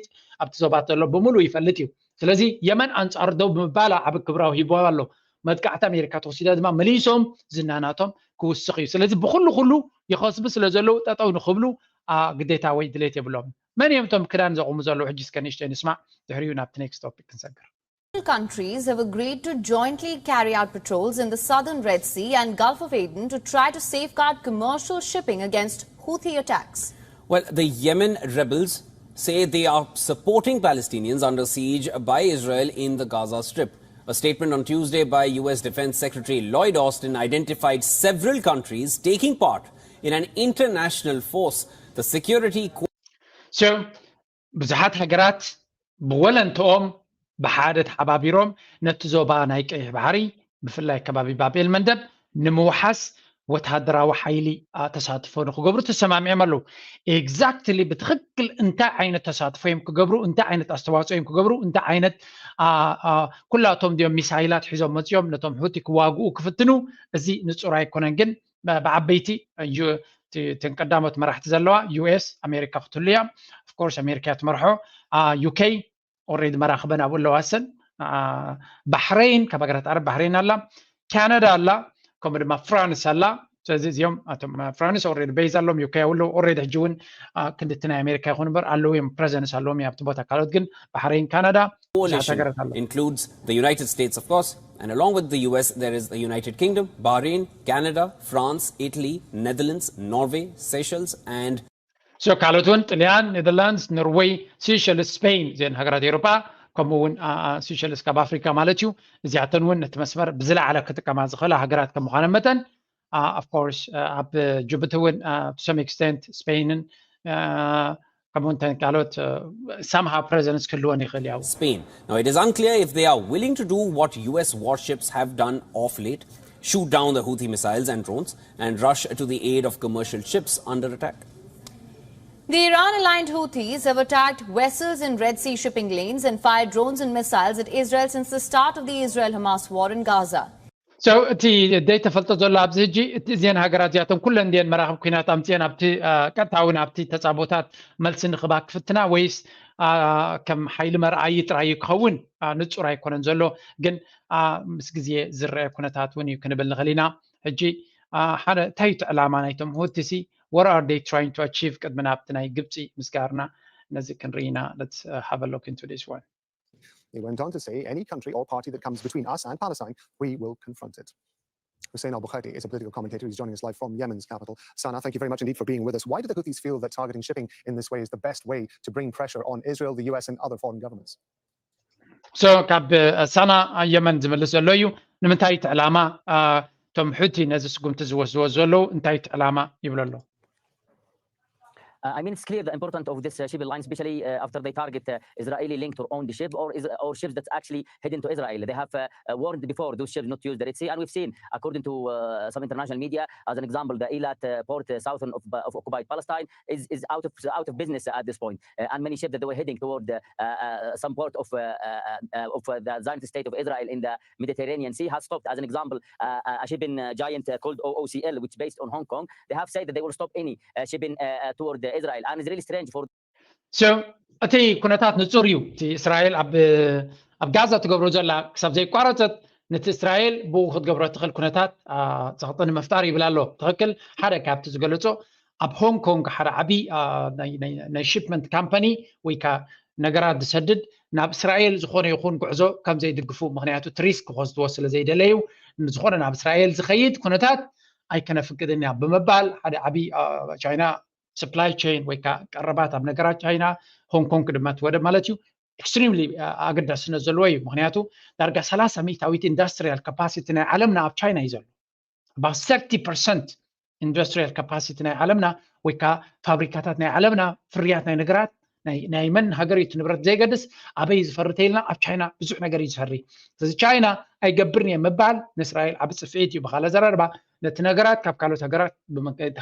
ኣብቲ ዞባት ዘሎ ብምሉእ ይፈልጥ እዩ። ስለዚ የመን ኣንፃር ደው ብምባላ ዓብ ክብራዊ ሂቦ ኣሎ። መጥቃዕቲ ኣሜሪካ ተወሲዳ ድማ መሊሶም ዝናናቶም ክውስኽ እዩ። ስለዚ ብኩሉ ኩሉ ይኸስቡ ስለ ዘለዉ ጠጠው ንክብሉ ግዴታ ወይ ድሌት የብሎም። መን እዮም እቶም ክዳን ዘቑሙ ዘለዉ? ሕጂ እስከ ንእሽተይ ንስማዕ፣ ድሕሪኡ ናብቲ ኔክስት ቶፒክ ክንሰግር። Countries have agreed to jointly carry out patrols in the southern Red Sea and Gulf of Aden to try to safeguard commercial shipping against Houthi attacks. Well, the Yemen rebels say they are supporting Palestinians under siege by Israel in the Gaza Strip. A statement on Tuesday by U S Defense Secretary Lloyd Austin identified several countries taking part in an international force. The security So ብዙሓት ሃገራት ብወለንትኦም ብሓደ ተሓባቢሮም ነቲ ዞባ ናይ ቀይሕ ባሕሪ ብፍላይ ከባቢ ባቤል መንደብ ንምውሓስ ወተሃደራዊ ሓይሊ ተሳትፎ ንክገብሩ ተሰማሚዖም ኣለዉ። ኤግዛክትሊ ብትክክል እንታይ ዓይነት ተሳትፎ እዮም ክገብሩ፣ እንታይ ዓይነት ኣስተዋፅኦ እዮም ክገብሩ፣ እንታይ ዓይነት ኩላቶም ዲኦም ሚሳይላት ሒዞም መፅኦም ነቶም ሑቲ ክዋግኡ ክፍትኑ፣ እዚ ንፁር ኣይኮነን። ግን ብዓበይቲ እተን ቀዳሞት መራሕቲ ዘለዋ ዩኤስ ኣሜሪካ ክትህሉ እያ። ኦፍኮርስ ኣሜሪካ ትመርሖ፣ ዩኬ ኦሬዲ መራክበን ኣብኡ ኣለዋ። ሰን ባሕረይን ካብ ሃገራት ዓረብ ባሕረይን ኣላ፣ ካናዳ ኣላ፣ ከምኡ ድማ ፍራንስ ኣላ። ስለዚ እዚኦም ፍራንስ ኦሬዲ ቤዝ ኣሎም፣ ዩኬ ኣለዉ ኦሬዲ። ሕጂ እውን ክንድቲ ናይ ኣሜሪካ ይኹን እምበር ኣለዉ እዮም፣ ፕሬዘንስ ኣለዎም ኣብቲ ቦታ። ካልኦት ግን ባሕረይን ካናዳ ብዙሓት Coalition ሃገራት ኣለዋ። includes the United States, of course, and along with the U S, there is the United Kingdom, Bahrain, Canada, France, Italy, Netherlands, Norway, Seychelles, and ሶ ካልኦት እውን ጥልያን፣ ኔዘርላንድስ፣ ኖርዌይ፣ ሲሸልስ፣ ስፔን እዚአን ሃገራት ኤውሮጳ፣ ከምኡ እውን ሲሸልስ ካብ ኣፍሪካ ማለት እዩ። እዚኣተን እውን ነቲ መስመር ብዝለዓለ ክጥቀማ ዝኽእላ ሃገራት ከም ምዃነን መጠን ኣፍኮርስ ኣብ ጅቡቲ እውን to some extent ስፔንን ከምኡ እንተን ካልኦት ሳምሃ ፕሬዘንስ ክህልወን ይኽእል ያው Spain. Now, it is unclear if they are willing to do what U S warships have done of late, shoot down the Houthi missiles and drones, and rush to the aid of commercial ships under attack. The Iran aligned Houthis have attacked vessels in Red Sea shipping lanes and fired drones and missiles at Israel since the start of the Israel Hamas war in Gaza. So እቲ ዘይተፈልጠ ዘሎ ኣብዚ ሕጂ እቲ እዚአን ሃገራት እዚኣተን ኩለን እንዲአን መራኽብ ኩናት ኣምፅአን ኣብቲ ቀጥታ እውን ኣብቲ ተፃቦታት መልሲ ንኽባ ክፍትና ወይስ ከም ሓይሊ መርኣዪ ጥራይ ክኸውን ንፁር ኣይኮነን ዘሎ። ግን ምስ ግዜ ዝረአ ኩነታት እውን እዩ ክንብል ንኽእል ኢና። ሕጂ ሓደ እንታይ እቲ ዕላማ ናይቶም ሁቲሲ? What are they trying to achieve? ቅድሚ ናብቲ ናይ ግብፂ ምስጋርና ነዚ ክንርኢ ኢና። Let's have a look into this one. He went on to say, any country or party that comes between us and Palestine, we will confront it. Hussein al Bukhari is a political commentator. He's joining us live from Yemen's capital, Sana'a. Thank you very much indeed for being with us. Why do the Houthis feel that targeting shipping in this way is the best way to bring pressure on Israel, the U S, and other foreign governments? So ካብ ሳና የመን ዝመልስ ዘሎ እዩ። ንምንታይ እቲ ዕላማ እቶም ሑቲ ነዚ ስጉምቲ ዝወስድዎ ዘለዉ እንታይ እቲ ዕላማ ይብሎ ኣሎ? Uh, I mean, it's clear the importance of this uh, shipping line, especially uh, after they target uh, Israeli linked or owned ship or is, or ships that's actually heading to Israel. They have uh, uh, warned before those ships not to use the Red Sea, and we've seen, according to uh, some international media, as an example, the Eilat uh, port uh, southern of, of occupied Palestine is, is out of out of business at this point, uh, and many ships that they were heading toward uh, uh, uh, some port of uh, uh, uh, of uh, the Zionist state of Israel in the Mediterranean Sea has stopped. As an example, uh, uh, a shipping uh, giant uh, called O O C L, which is based on Hong Kong, they have said that they will stop any uh, shipping uh, uh, toward uh, Israel, and it's really strange for So እቲ ኩነታት ንጹር እዩ። እቲ እስራኤል ኣብ ኣብ ጋዛ ትገብሮ ዘላ ክሳብ ዘይቋረጸት ነቲ እስራኤል ብኡ ክትገብሮ ትኽእል ኩነታት ጸቕጢ ንምፍጣር ይብል ኣሎ። ትኽክል። ሓደ ካብቲ ዝገለጾ ኣብ ሆንግ ኮንግ ሓደ ዓቢ ናይ ሽፕመንት ካምፓኒ ወይ ከዓ ነገራት ዝሰድድ ናብ እስራኤል ዝኾነ ይኹን ጉዕዞ ከም ዘይድግፉ፣ ምኽንያቱ እቲ ሪስክ ክወስድዎ ስለ ዘይደለዩ ዝኾነ ናብ እስራኤል ዝኸይድ ኩነታት ኣይከነፍቅድን ኢና ብምባል ሓደ ዓቢ ቻይና ሰፕላይ ቸይን ወይ ከዓ ቀረባት ኣብ ነገራት ቻይና ሆንግ ኮንግ ድማ እቲ ወደብ ማለት እዩ ኤክስትሪምሊ ኣገዳስነት ዘለዎ እዩ። ምክንያቱ ዳርጋ ሰላሳ ሚእታዊት ኢንዳስትሪያል ካፓሲቲ ናይ ዓለምና ኣብ ቻይና እዩ ዘሎ። About thirty percent ኢንዱስትሪያል ካፓሲቲ ናይ ዓለምና ወይ ከዓ ፋብሪካታት ናይ ዓለምና ፍርያት ናይ ነገራት ናይ መን ሃገር እዩ እቲ ንብረት ዘይገድስ ኣበይ ዝፈሪ ተይልና ኣብ ቻይና ብዙሕ ነገር እዩ ዝፈሪ። ስለዚ ቻይና ኣይገብርን እየ ምባል ንእስራኤል ዓቢ ፅፍዒት እዩ። ብካልእ ኣዘራርባ ነቲ ነገራት ካብ ካልኦት ሃገራት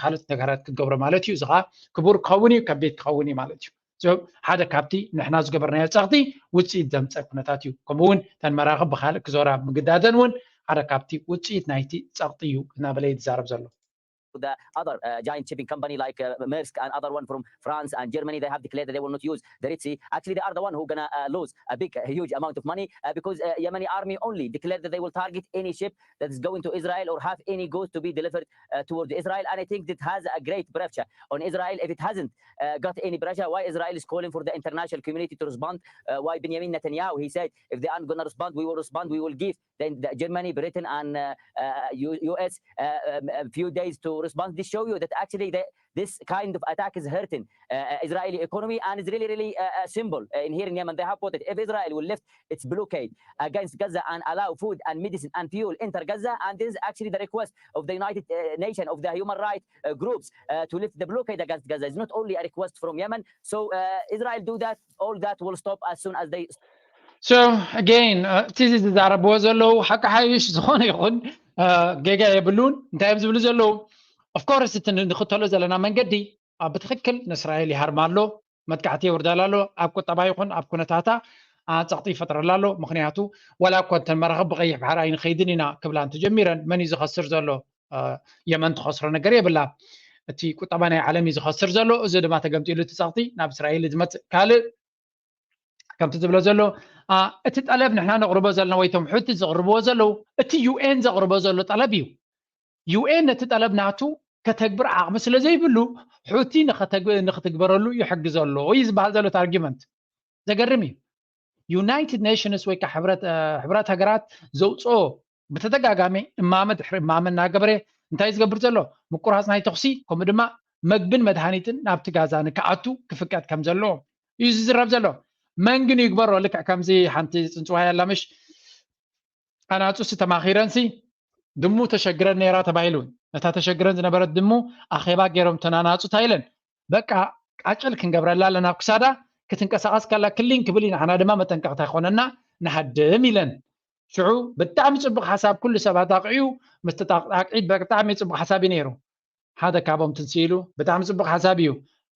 ካልኦት ነገራት ክትገብሮ ማለት እዩ። እዚ ከዓ ክቡር ክኸውን እዩ፣ ከቢድ ክኸውን እዩ ማለት እዩ። ሓደ ካብቲ ንሕና ዝገበርናዮ ፀቕጢ ውፅኢት ዘምፀ ኩነታት እዩ። ከምኡ እውን እተን መራኽብ ብካልእ ክዞራ ምግዳደን እውን ሓደ ካብቲ ውፅኢት ናይቲ ፀቕጢ እዩ እናበለ እዩ ዝዛረብ ዘሎ። the other uh, giant shipping company like uh, Maersk and other one from France and Germany, they have declared that they will not use the Red Sea. Actually, they are the one who gonna uh, lose a big, a huge amount of money uh, because uh, Yemeni army only declared that they will target any ship that is going to Israel or have any goods to be delivered uh, toward Israel. And I think that has a great pressure on Israel. If it hasn't uh, got any pressure, why Israel is calling for the international community to respond? Uh, why Benjamin Netanyahu, he said, if they aren't gonna respond, we will respond. We will give then the Germany, Britain, and uh, uh, U- U S uh, um, a few days to response, this show you that actually the, this kind of attack is hurting uh, uh, Israeli economy and is really, really uh, a symbol uh, in here in Yemen. They have put it. If Israel will lift its blockade against Gaza and allow food and medicine and fuel enter Gaza, and this is actually the request of the United uh, Nations, of the human rights uh, groups uh, to lift the blockade against Gaza. It's not only a request from Yemen. So uh, Israel do that, all that will stop as soon as they So again, uh, እቲ ዝዛረብዎ ዘለዉ ሓቂ ሓይሽ ዝኾነ ይኹን uh, ጌጋ የብሉን። እንታይ እዮም ዝብሉ ዘለዉ? Of course እቲ ንኽተሎ ዘለና መንገዲ uh, ብትኽክል ንእስራኤል ይሃርማ ኣሎ፣ መጥቃዕቲ የውርዳላ ኣሎ፣ ኣብ ቁጠባ ይኹን ኣብ ኩነታታ uh, ፀቕጢ ይፈጥረላ ኣሎ። ምክንያቱ ዋላ እኳ እንተን መራኽብ ብቐይሕ ባሕሪ ኣይንኸይድን ኢና ክብላ እንተጀሚረን መን እዩ ዝኸስር ዘሎ? Uh, የመን ትኸስሮ ነገር የብላ። እቲ ቁጠባ ናይ ዓለም እዩ ዝኸስር ዘሎ። እዚ ድማ ተገምጢሉ እቲ ፀቕጢ ናብ እስራኤል ዝመፅእ ካልእ ከምቲ ዝብሎ ዘሎ እቲ ጠለብ ንሕና ነቕርቦ ዘለና ወይ ቶም ሑቲ ዘቕርብዎ ዘለዉ እቲ ዩ ኤን ዘቕርቦ ዘሎ ጠለብ እዩ። ዩ ኤን ነቲ ጠለብ ናቱ ከተግብር ዓቕሚ ስለ ዘይብሉ ሑቲ ንኽትግበረሉ ይሕግዞ ኣሎ እዩ ዝበሃል ዘሎ እቲ ኣርጊመንት። ዘገርም እዩ። ዩናይትድ ኔሽንስ ወይ ከዓ ሕብረት ሃገራት ዘውፅኦ ብተደጋጋሚ እማመ ድሕሪ እማመ እናገበረ እንታይ ዝገብር ዘሎ? ምቁራፅ ናይ ተኹሲ ከምኡ ድማ መግብን መድሃኒትን ናብቲ ጋዛ ንክኣቱ ክፍቀድ ከም ዘለዎ እዩ ዝዝረብ ዘሎ። መን ግን ይግበሮ? ልክዕ ከምዚ ሓንቲ ፅንፅዋይ ኣላ ምሽ ኣናፁሲ ተማኺረንሲ ድሙ ተሸግረን ነይራ ተባሂሉ። ነታ ተሸግረን ዝነበረት ድሙ ኣኼባ ገይሮም ተናናፁ እንታይ ኢለን? በቃ ቃጭል ክንገብረላ ኣለና ኣብ ክሳዳ ክትንቀሳቐስ ከላ ክሊን ክብል ኢና፣ ንዓና ድማ መጠንቀቕታ ይኾነና ንሃድም ኢለን። ሽዑ ብጣዕሚ ፅቡቕ ሓሳብ ኩሉ ሰባት ኣቕዕዩ፣ ምስቲ ኣቕዒት ብጣዕሚ ፅቡቕ ሓሳብ እዩ ነይሩ። ሓደ ካብኦም ትንስኢሉ ብጣዕሚ ፅቡቕ ሓሳብ እዩ።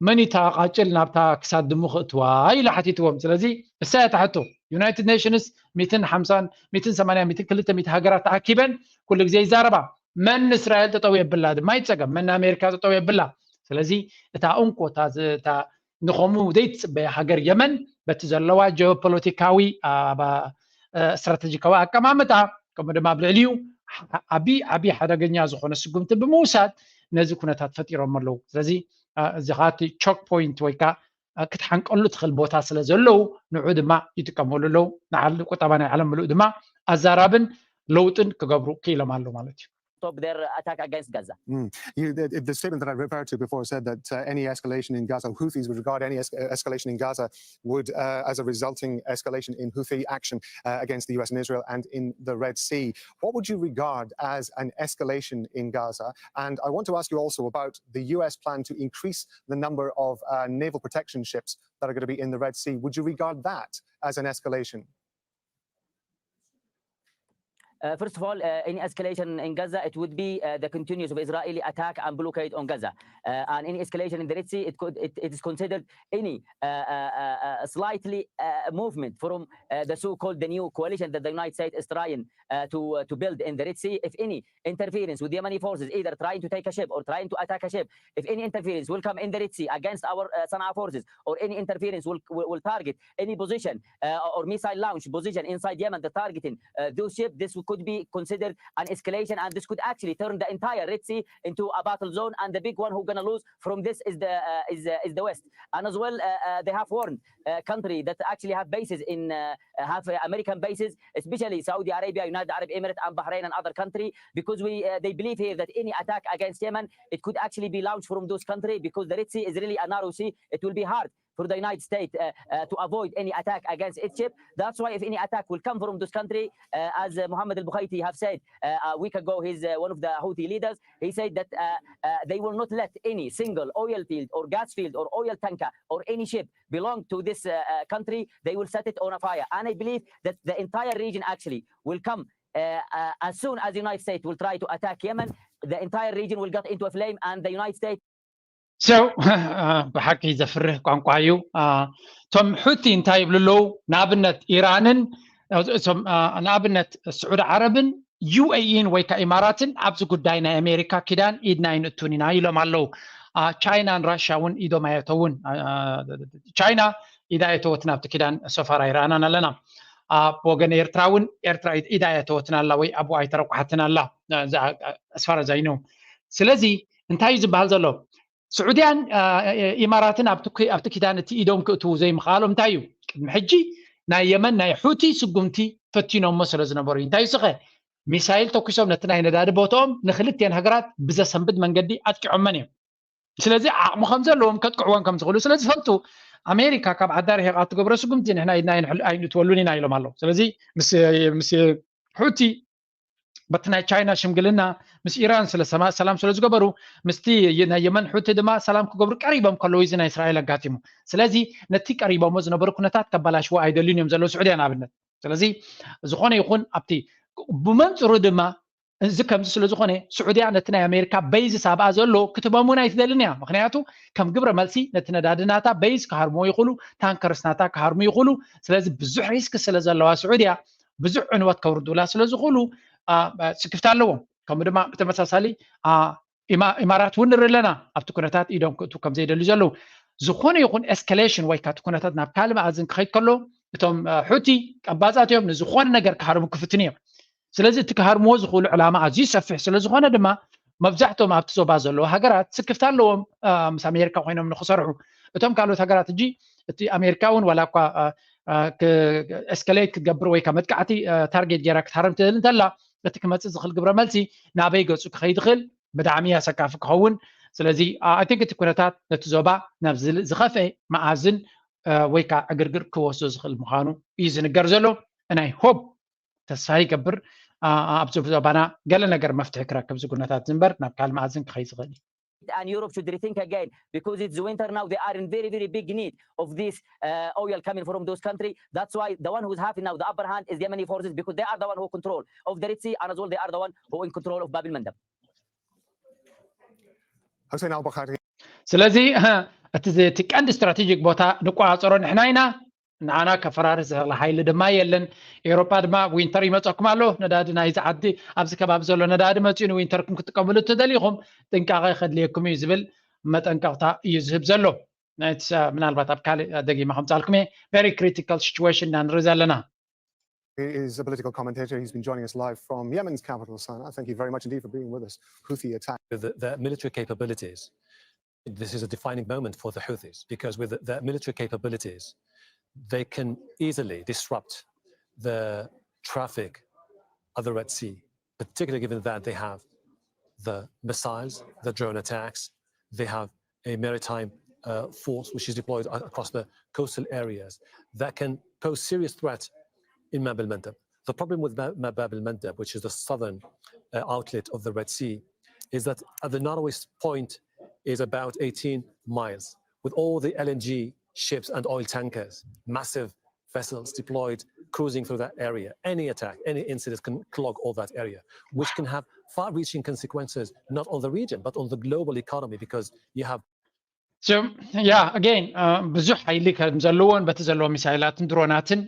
መን እዩ እታ ቃጭል ናብታ ክሳድ ድሙ ክእትዋ ኢሉ ሓቲትዎም። ስለዚ እሳ እያ ትሕቶ። ዩናይትድ ኔሽንስ ሚትን ሓምሳን ሚትን ሰማንያ ሚትን ክልተ ሚእቲ ሃገራት ተኣኪበን ኩሉ ግዜ ይዛረባ። መን ንእስራኤል ጠጠው የብላ ድማ ይፀገም፣ መን ንኣሜሪካ ጠጠው የብላ። ስለዚ እታ እንኮ እታ ንኸምኡ ዘይትፅበያ ሃገር የመን በቲ ዘለዋ ጀኦፖለቲካዊ ስትራተጂካዊ ኣቀማምጣ ከምኡ ድማ ኣብ ልዕሊኡ ዓብዪ ዓብዪ ሓደገኛ ዝኾነ ስጉምቲ ብምውሳድ ነዚ ኩነታት ፈጢሮም ኣለዉ። ስለዚ እዚ ከዓ እቲ ቾክ ፖይንት ወይ ከዓ ክትሓንቀሉ ትኽእል ቦታ ስለ ዘለዉ ንዑ ድማ ይጥቀመሉ ኣለዉ። ንዓል ቁጠባ ናይ ዓለም ምሉእ ድማ ኣዛራብን ለውጥን ክገብሩ ክኢሎም ኣለዉ ማለት እዩ። stop their attack against Gaza. Mm. You, the, the, statement that I referred to before said that uh, any escalation in Gaza, Houthis would regard any es- escalation in Gaza would, uh, as a resulting escalation in Houthi action uh, against the U S and Israel and in the Red Sea. What would you regard as an escalation in Gaza? And I want to ask you also about the U S plan to increase the number of uh, naval protection ships that are going to be in the Red Sea. Would you regard that as an escalation? Uh, first of all, uh, any escalation in Gaza, it would be uh, the continuous of Israeli attack and blockade on Gaza. Uh, and any escalation in the Red Sea, it could it, it is considered any uh, uh, uh, uh, slightly uh, movement from uh, the so-called the new coalition that the United States is trying uh, to uh, to build in the Red Sea. If any interference with Yemeni forces, either trying to take a ship or trying to attack a ship, if any interference will come in the Red Sea against our uh, Sana'a forces, or any interference will will, will target any position uh, or missile launch position inside Yemen, the targeting uh, those ships, this could be considered an escalation, and this could actually turn the entire Red Sea into a battle zone. And the big one who's gonna lose from this is the uh, is uh, is the West. And as well, uh, uh, they have warned uh, country that actually have bases in uh, have uh, American bases, especially Saudi Arabia, United Arab Emirates, and Bahrain and other country, because we uh, they believe here that any attack against Yemen, it could actually be launched from those countries, because the Red Sea is really a narrow sea. It will be hard for the United States uh, uh, to avoid any attack against its ship. That's why if any attack will come from this country, uh, as uh, Mohammed al-Bughaiti have said uh, a week ago, he's uh, one of the Houthi leaders, he said that uh, uh, they will not let any single oil field or gas field or oil tanker or any ship belong to this uh, uh, country. They will set it on a fire. And I believe that the entire region actually will come uh, uh, as soon as the United States will try to attack Yemen, the entire region will get into a flame, and the United States So ብሓቂ ዘፍርህ ቋንቋ እዩ። እቶም ሑቲ እንታይ ይብሉ ኣለዉ? ንኣብነት ኢራንን ንኣብነት ስዑዲ ዓረብን ዩ ኤ ኢን ወይ ከዓ ኢማራትን ኣብዚ ጉዳይ ናይ ኣሜሪካ ኪዳን ኢድና ኣይንእቱን ኢና ኢሎም ኣለዉ። ቻይናን ራሽያ እውን ኢዶም ኣየተውን። ቻይና ኢዳ ኣየተወትን ኣብቲ ኪዳን፣ ሶፋር ኣይረኣናን ኣለና። ኣብ ወገን ኤርትራ እውን ኤርትራ ኢዳ ኣየተወትን ኣላ ወይ ኣብኡ ኣይተረቋሓትን ኣላ። ኣስፋር ዛይኖ ስለዚ እንታይ እዩ ዝበሃል ዘሎ? ስዑድያን ኢማራትን ኣብቲ ኪዳን እቲ ኢዶም ክእትዉ ዘይምኽኣሎም እንታይ እዩ? ቅድሚ ሕጂ ናይ የመን ናይ ሑቲ ስጉምቲ ፈቲኖሞ ስለ ዝነበሩ እዩ። እንታይ ስኸ ሚሳይል ተኩሶም ነቲ ናይ ነዳዲ ቦታኦም ንክልቲኤን ሃገራት ብዘሰንብድ መንገዲ ኣጥቂዖመን እዮም። ስለዚ ዓቕሚ ከም ዘለዎም ከጥቅዕወን ከም ዝኽእሉ ስለ ዝፈልጡ ኣሜሪካ ካብ ዓዳ ርሒቓ ትገብሮ ስጉምቲ ንሕና ኢድና ኣይንእትወሉን ኢና ኢሎም ኣለዉ። ስለዚ ምስ ምስ ሑቲ በቲ ናይ ቻይና ሽምግልና ምስ ኢራን ስለ ሰላም ስለ ዝገበሩ ምስቲ ናይ የመን ሑቲ ድማ ሰላም ክገብሩ ቀሪቦም ከለዉ እዚ ናይ እስራኤል ኣጋጢሙ። ስለዚ ነቲ ቀሪቦሞ ዝነበሩ ኩነታት ከባላሽዎ ኣይደልዩን እዮም ዘለዉ ስዑድያ ንኣብነት። ስለዚ ዝኾነ ይኹን ኣብቲ ብመንፅሩ ድማ እዚ ከምዚ ስለ ዝኾነ ስዑድያ ነቲ ናይ ኣሜሪካ በይዝስ ኣብኣ ዘሎ ክትህቦም እውን ኣይትደልን እያ። ምክንያቱ ከም ግብረ መልሲ ነቲ ነዳዲ ናታ በይዝ ክሃርምዎ ይኽእሉ፣ ታንከርስ ናታ ክሃርሙ ይኽእሉ። ስለዚ ብዙሕ ሪስክ ስለ ዘለዋ ስዑድያ ብዙሕ ዕንወት ከውርዱላ ስለ ዝኽእሉ ስክፍታ ኣለዎም። ከምኡ ድማ ብተመሳሳሊ ኢማራት እውን ንርኢ ኣለና ኣብቲ ኩነታት ኢዶም ክእቱ ከም ዘይደልዩ ዘለዉ። ዝኾነ ይኹን ኤስካሌሽን ወይ ካቲ ኩነታት ናብ ካልእ መኣዝን ክኸይድ ከሎ እቶም ሑቲ ቀባጻት እዮም ንዝኾነ ነገር ክሃርሙ ክፍትን እዮም። ስለዚ እቲ ክሃርምዎ ዝኽእሉ ዕላማ ኣዝዩ ሰፊሕ ስለ ዝኾነ ድማ መብዛሕትኦም ኣብቲ ዞባ ዘለዉ ሃገራት ስክፍታ ኣለዎም ምስ ኣሜሪካ ኮይኖም ንክሰርሑ። እቶም ካልኦት ሃገራት እጂ እቲ ኣሜሪካ እውን ዋላ እኳ ኤስካሌት ክትገብር ወይ ከ መጥቃዕቲ ታርጌት ገይራ ክትሃርም ትኽእል እንተላ እቲ ክመፅእ ዝኽእል ግብረ መልሲ ናበይ ገፁ ክኸይድ ይኽእል ብጣዕሚ ኣሰካፊ ክኸውን። ስለዚ ኣይ ቲንክ እቲ ኩነታት ነቲ ዞባ ናብ ዝኸፍአ መኣዝን ወይ ከዓ ዕግርግር ክወስዶ ዝኽእል ምዃኑ እዩ ዝንገር ዘሎ። ናይ ሆፕ ተስፋ ይገብር ኣብዚ ዞባና ገለ ነገር መፍትሒ ክረክብ ዝጉነታት ዝንበር ናብ ካልእ መኣዝን ክኸይ ዝኽእል እዩ። And Europe should rethink again because it's winter now. They are in very, very big need of this uh, oil coming from those countries. That's why the one who's having now the upper hand is Yemeni forces because they are the one who control of the Red Sea and as well they are the one who in control of Bab el Mandab. Hussein Al Bakhari. ስለዚ እቲ ቀንዲ ስትራቴጂክ ቦታ ንቆፃፀሮ ንሕና ኢና። ንዓና ከፈራርስ ዝኽእል ሓይሊ ድማ የለን። ኤውሮጳ ድማ ዊንተር ይመፀኩም ኣሎ፣ ነዳዲ ናይዚ ዓዲ ኣብዚ ከባቢ ዘሎ ነዳዲ መፂኡ ንዊንተርኩም ክትጥቀምሉ እትደሊኹም ጥንቃቐ ከድልየኩም እዩ ዝብል መጠንቀቕታ እዩ ዝህብ ዘሎ። ምናልባት ኣብ ካልእ ደጊመ ከምፃልኩም እየ። Very critical situation ኢና ንርኢ ዘለና። He is a political commentator. He's been joining us live from Yemen's capital, Sanaa. Thank you very much indeed for being with us. Houthi attack. The, the military capabilities. This is a defining moment for the Houthis because with the military capabilities, they can easily disrupt the traffic of the Red Sea, particularly given that they have the missiles, the drone attacks, they have a maritime uh, force which is deployed across the coastal areas that can pose serious threat in Bab el Mandab. The problem with Bab el Mandab, which is the southern uh, outlet of the Red Sea, is that at the narrowest point is about eighteen miles. With all the L N G ships and oil tankers, massive vessels deployed cruising through that area, any attack, any incident can clog all that area, which can have far-reaching consequences not on the region but on the global economy because you have So, yeah, again, ብዙሕ ሓይሊ ከም ዘለዎን በቲ ዘለዎ ሚሳይላትን ድሮናትን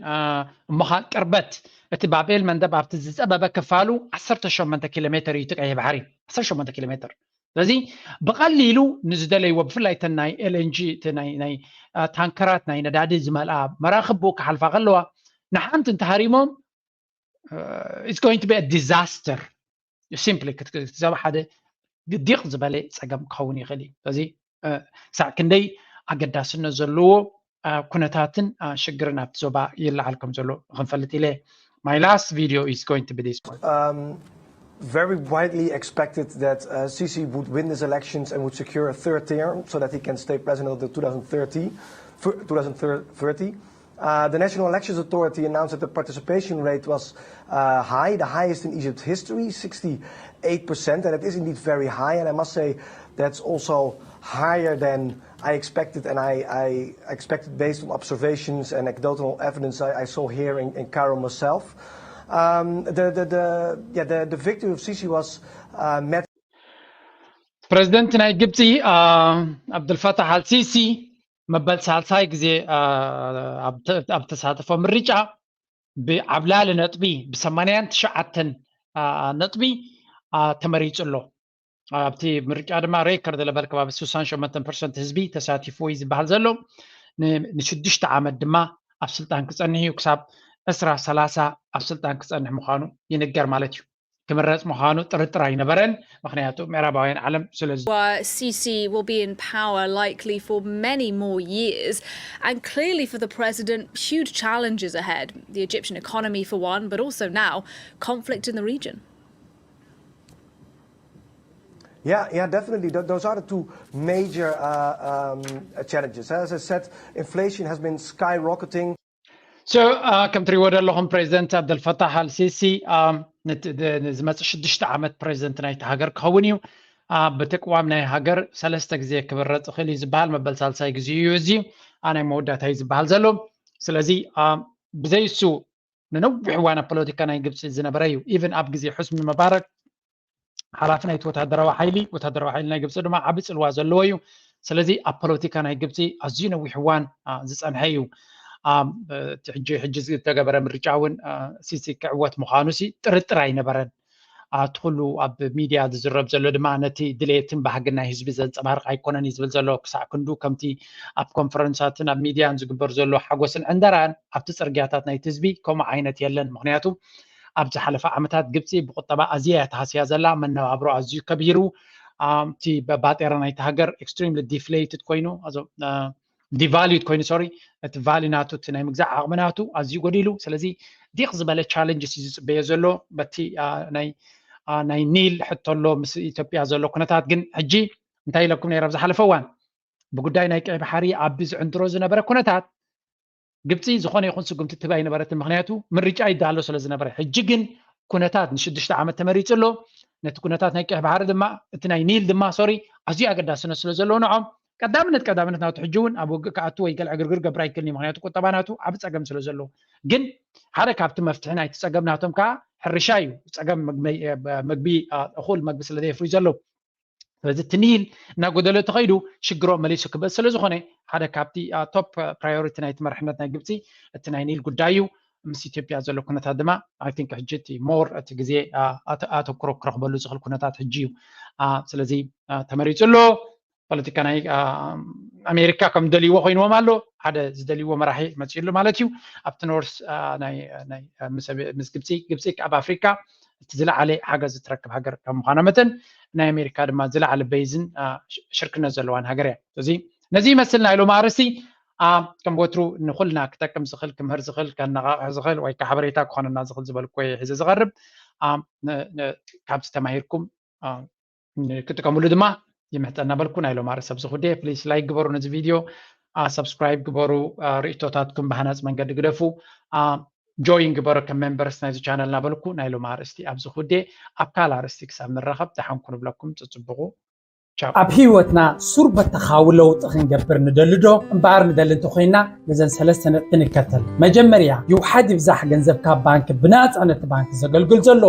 እሞ ከዓ ቅርበት እቲ ባብ ኤል መንደብ ኣብቲ ዝፀበበ ክፋሉ ዓሰርተ ሸሞንተ ኪሎ ሜትር እዩ እቲ ቀይሕ ባሕሪ። ዓሰርተ ሸሞንተ ኪሎ ሜትር። ስለዚ ብቐሊሉ ንዝደለይዎ ብፍላይ እተን ናይ ኤልኤንጂ ናይ ታንከራት ናይ ነዳዲ ዝመልኣ መራኽብ ብኡ ክሓልፋ ከለዋ ንሓንቲ እንተሃሪሞም it's going to be a disaster simply ክትዛብ ሓደ ዲቕ ዝበለ ፀገም ክኸውን ይኽእል እዩ። ስለዚ ክሳዕ ክንደይ ኣገዳስነት ዘለዎ ኩነታትን ሽግርን ኣብቲ ዞባ ይለዓል ከም ዘሎ ክንፈልጥ ኢለ my last video is going to be this one. Um, very widely expected that uh, Sisi would win these elections and would secure a third term so that he can stay president until two thousand thirty. Uh, the National Elections Authority announced that the participation rate was uh, high, the highest in Egypt's history, sixty-eight percent, and it is indeed very high. And I must say that's also higher than I expected, and I, I expected based on observations and anecdotal evidence I, I saw here in, in Cairo myself. Um, the, the, the, yeah, the, the victory of Sisi was uh, met. ፕሬዚደንት ናይ ግብፂ ኣብዱልፈታሕ ኣልሲሲ መበል ሳልሳይ ግዜ ኣብ ተሳተፎ ምርጫ ብዓብላሊ ነጥቢ ብሰማንያን ትሽዓተን ነጥቢ ተመሪፁ ኣሎ። ኣብቲ ምርጫ ድማ ሬከርድ ለበል ከባቢ ስሳን ሸሞንተን ፐርሰንት ህዝቢ ተሳቲፉ እዩ ዝበሃል ዘሎ። ንሽዱሽተ ዓመት ድማ ኣብ ስልጣን ክፀንሕ እዩ። ክሳብ ዕስራ ሰላሳ ኣብ ስልጣን ክፀንሕ ምዃኑ ይንገር ማለት እዩ። ክምረፅ ምዃኑ ጥርጥር ኣይነበረን። ምክንያቱ ምዕራባውያን ዓለም ስለ C C will be in power likely for many more years. And clearly for the president, huge challenges ahead. The Egyptian economy for one, but also now conflict in the region. Yeah, yeah, definitely. Th- those are the two major uh, um, challenges. As I said, inflation has been skyrocketing. So, uh, ከም ትሪእዎ ዘለኹም ፕሬዚደንት ኣብደልፈታሕ ኣልሲሲ ዝመፅእ ሽዱሽተ ዓመት ፕሬዚደንት ናይቲ ሃገር ክኸውን እዩ። ብተቅዋም ናይ ሃገር ሰለስተ ግዜ ክብረፅ ይኽእል እዩ ዝበሃል መበል ሳልሳይ ግዜ እዩ እዚ። ኣናይ መወዳእታ እዩ ዝበሃል ዘሎ። ስለዚ ብዘይ እሱ ንነዊሕ እዋን ኣብ ፖለቲካ ናይ ግብፂ ዝነበረ እዩ። ኢቨን ኣብ ግዜ ሑስኒ መባረክ ሓላፊ ናይቲ ወታደራዊ ሓይሊ ወታደራዊ ሓይሊ ናይ ግብፂ ድማ ዓቢ ፅልዋ ዘለዎ እዩ። ስለዚ ኣብ ፖለቲካ ናይ ግብፂ ኣዝዩ ነዊሕ እዋን ዝፀንሐ እዩ። ሕጂ ሕጂ ዝተገበረ ምርጫ እውን ሲሲ ክዕወት ምዃኑ ሲ ጥርጥር ኣይነበረን። እቲ ኩሉ ኣብ ሚድያ ዝዝረብ ዘሎ ድማ ነቲ ድሌትን ባህግን ናይ ህዝቢ ዘንፀባርቕ ኣይኮነን እዩ ዝብል ዘሎ። ክሳዕ ክንዱ ከምቲ ኣብ ኮንፈረንሳትን ኣብ ሚድያን ዝግበር ዘሎ ሓጎስን ዕንደራን ኣብቲ ፅርግያታት ናይቲ ህዝቢ ከምኡ ዓይነት የለን። ምክንያቱ ኣብ ዝሓለፈ ዓመታት ግብፂ ብቁጠባ ኣዝያ እያ ተሃስያ ዘላ። መነባብሮ ኣዝዩ ከቢሩ፣ እቲ ባጤራ ናይቲ ሃገር extremely deflated ኮይኑ devalued ኮይኑ sorry እቲ value ናቱ እቲ ናይ ምግዛእ ዓቕሚ ናቱ ኣዝዩ ጎዲሉ። ስለዚ ዲቕ ዝበለ challenges እዩ ዝፅበዮ ዘሎ በቲ ናይ ኒል ሕቶ ኣሎ ምስ ኢትዮጵያ ዘሎ ኩነታት። ግን ሕጂ እንታይ ኢለኩም ነይረ ኣብ ዝሓለፈ እዋን ብጉዳይ ናይ ቀይ ባሕሪ ኣብ ዝዕንድሮ ዝነበረ ኩነታት ግብፂ ዝኾነ ይኹን ስጉምቲ ትህብ ኣይነበረትን። ምክንያቱ ምርጫ ይዳሎ ስለ ዝነበረ። ሕጂ ግን ኩነታት ንሽዱሽተ ዓመት ተመሪፁ ኣሎ። ነቲ ኩነታት ናይ ቀይ ባሕሪ ድማ እቲ ናይ ኒል ድማ sorry ኣዝዩ ኣገዳስነት ስለ ዘለዎ ንዖም ቀዳምነት ቀዳምነት ናቱ ሕጂ እውን ኣብ ውግእ ክኣቱ ወይ ገለ ዕግርግር ገብር ኣይክልን እዩ። ምክንያቱ ቁጠባ ናቱ ዓብ ፀገም ስለ ዘለዎ። ግን ሓደ ካብቲ መፍትሒ ናይቲ ፀገም ናቶም ከዓ ሕርሻ እዩ። ፀገም ምግቢ እኹል መግቢ ስለ ዘየፍርዩ ዘለዉ ስለዚ እቲ ኒል እናጎደለ ተኸይዱ ሽግሮም መሊሱ ክበል ስለ ዝኾነ ሓደ ካብቲ top priority ናይቲ መርሕነት ናይ ግብፂ እቲ ናይ ኒል ጉዳይ እዩ። ምስ ኢትዮጵያ ዘሎ ኩነታት ድማ I think ሕጂ እቲ more እቲ ግዜ ኣተኩሮ ክረኽበሉ ዝኽእል ኩነታት ሕጂ እዩ። ስለዚ ተመሪፁ ኣሎ። ፖለቲካ ናይ ኣሜሪካ ከም ደልይዎ ኮይንዎም ኣሎ። ሓደ ዝደልይዎ መራሒ መፅኡ ኣሎ ማለት እዩ። ኣብቲ ኖርስ ምስ ግብፂ ግብፂ ኣብ ኣፍሪካ እቲ ዝለዓለ ሓገዝ እትረክብ ሃገር ከም ምዃና መጠን ናይ ኣሜሪካ ድማ ዝለዓለ በይዝን ሽርክነት ዘለዋን ሃገር እያ። እዚ ነዚ ይመስል ናይ ሎም ኣርእስቲ። ከም ወትሩ ንኩልና ክጠቅም ዝኽእል ክምህር ዝኽእል ከነቃቕሕ ዝኽእል ወይ ከዓ ሓበሬታ ክኾነና ዝኽእል ዝበልኩ ሒዘ ዝቐርብ። ካብዚ ተማሂርኩም ክጥቀምሉ ድማ ይምሕፀና በልኩ። ናይ ሎም ኣርእስቲ ኣብዚ ኩዴ please like ግበሩ ነዚ ቪድዮ፣ subscribe ግበሩ፣ ርእቶታትኩም ብሃናፅ መንገዲ ግደፉ። Join ግበሩ ከም members ናይዚ ቻነል እናበልኩ ናይ ሎም ኣርእስቲ ኣብዚ ኩዴ። ኣብ ካልእ ኣርእስቲ ክሳብ ንራኸብ ደሓን ኩኑ ብለኩም። ፅፅብቑ። ቻው። ኣብ ህይወትና ሱር በተኻዊ ለውጢ ክንገብር ንደሊ ዶ እምበኣር ንደሊ እንተኮይና ነዘን ሰለስተ ነጥቢ ንከተል። መጀመርያ ይውሓድ ይብዛሕ ገንዘብካ ባንክ ብናፃ ነቲ ባንክ ዘገልግል ዘሎ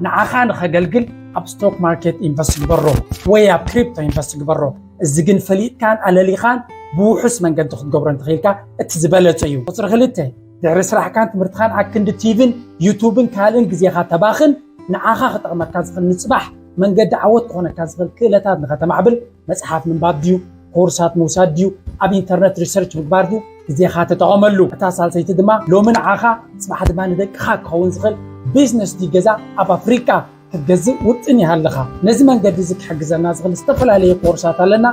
ንዓኻ ንኸገልግል ኣብ ስቶክ ማርኬት ኢንቨስት ግበሮ ወይ ኣብ ክሪፕቶ ኢንቨስት ግበሮ። እዚ ግን ፈሊጥካን ኣለሊኻን ብውሑስ መንገዲ ክትገብሮ እንተኽኢልካ እቲ ዝበለፀ እዩ። ቁፅሪ ክልተ ድሕሪ ስራሕካን ትምህርትኻን ኣክንዲ ቲቪን ዩቱብን ካልእን ግዜኻ ተባኽን ንዓኻ ክጠቕመካ ዝኽእል ንፅባሕ መንገዲ ዓወት ክኾነካ ዝኽእል ክእለታት ንኸተማዕብል መፅሓፍ ምንባብ ድዩ ኮርሳት ምውሳድ ድዩ ኣብ ኢንተርነት ሪሰርች ምግባር ድዩ ግዜኻ ተጠቐመሉ። እታ ሳልሰይቲ ድማ ሎሚ ንዓኻ ፅባሕ ድማ ንደቅኻ ክኸውን ዝኽእል ቢዝነስ ድዩ ገዛ ኣብ ኣፍሪቃ ክትገዝእ ውጥን ይሃልኻ። ነዚ መንገዲ እዚ ክሕግዘና ዝኽእል ዝተፈላለዩ ኮርሳት ኣለና።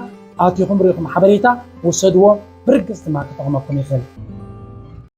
ኣቲኹም ርኢኹም ሓበሬታ ውሰድዎ። ብርግፅ ድማ ክጠቕመኩም ይኽእል።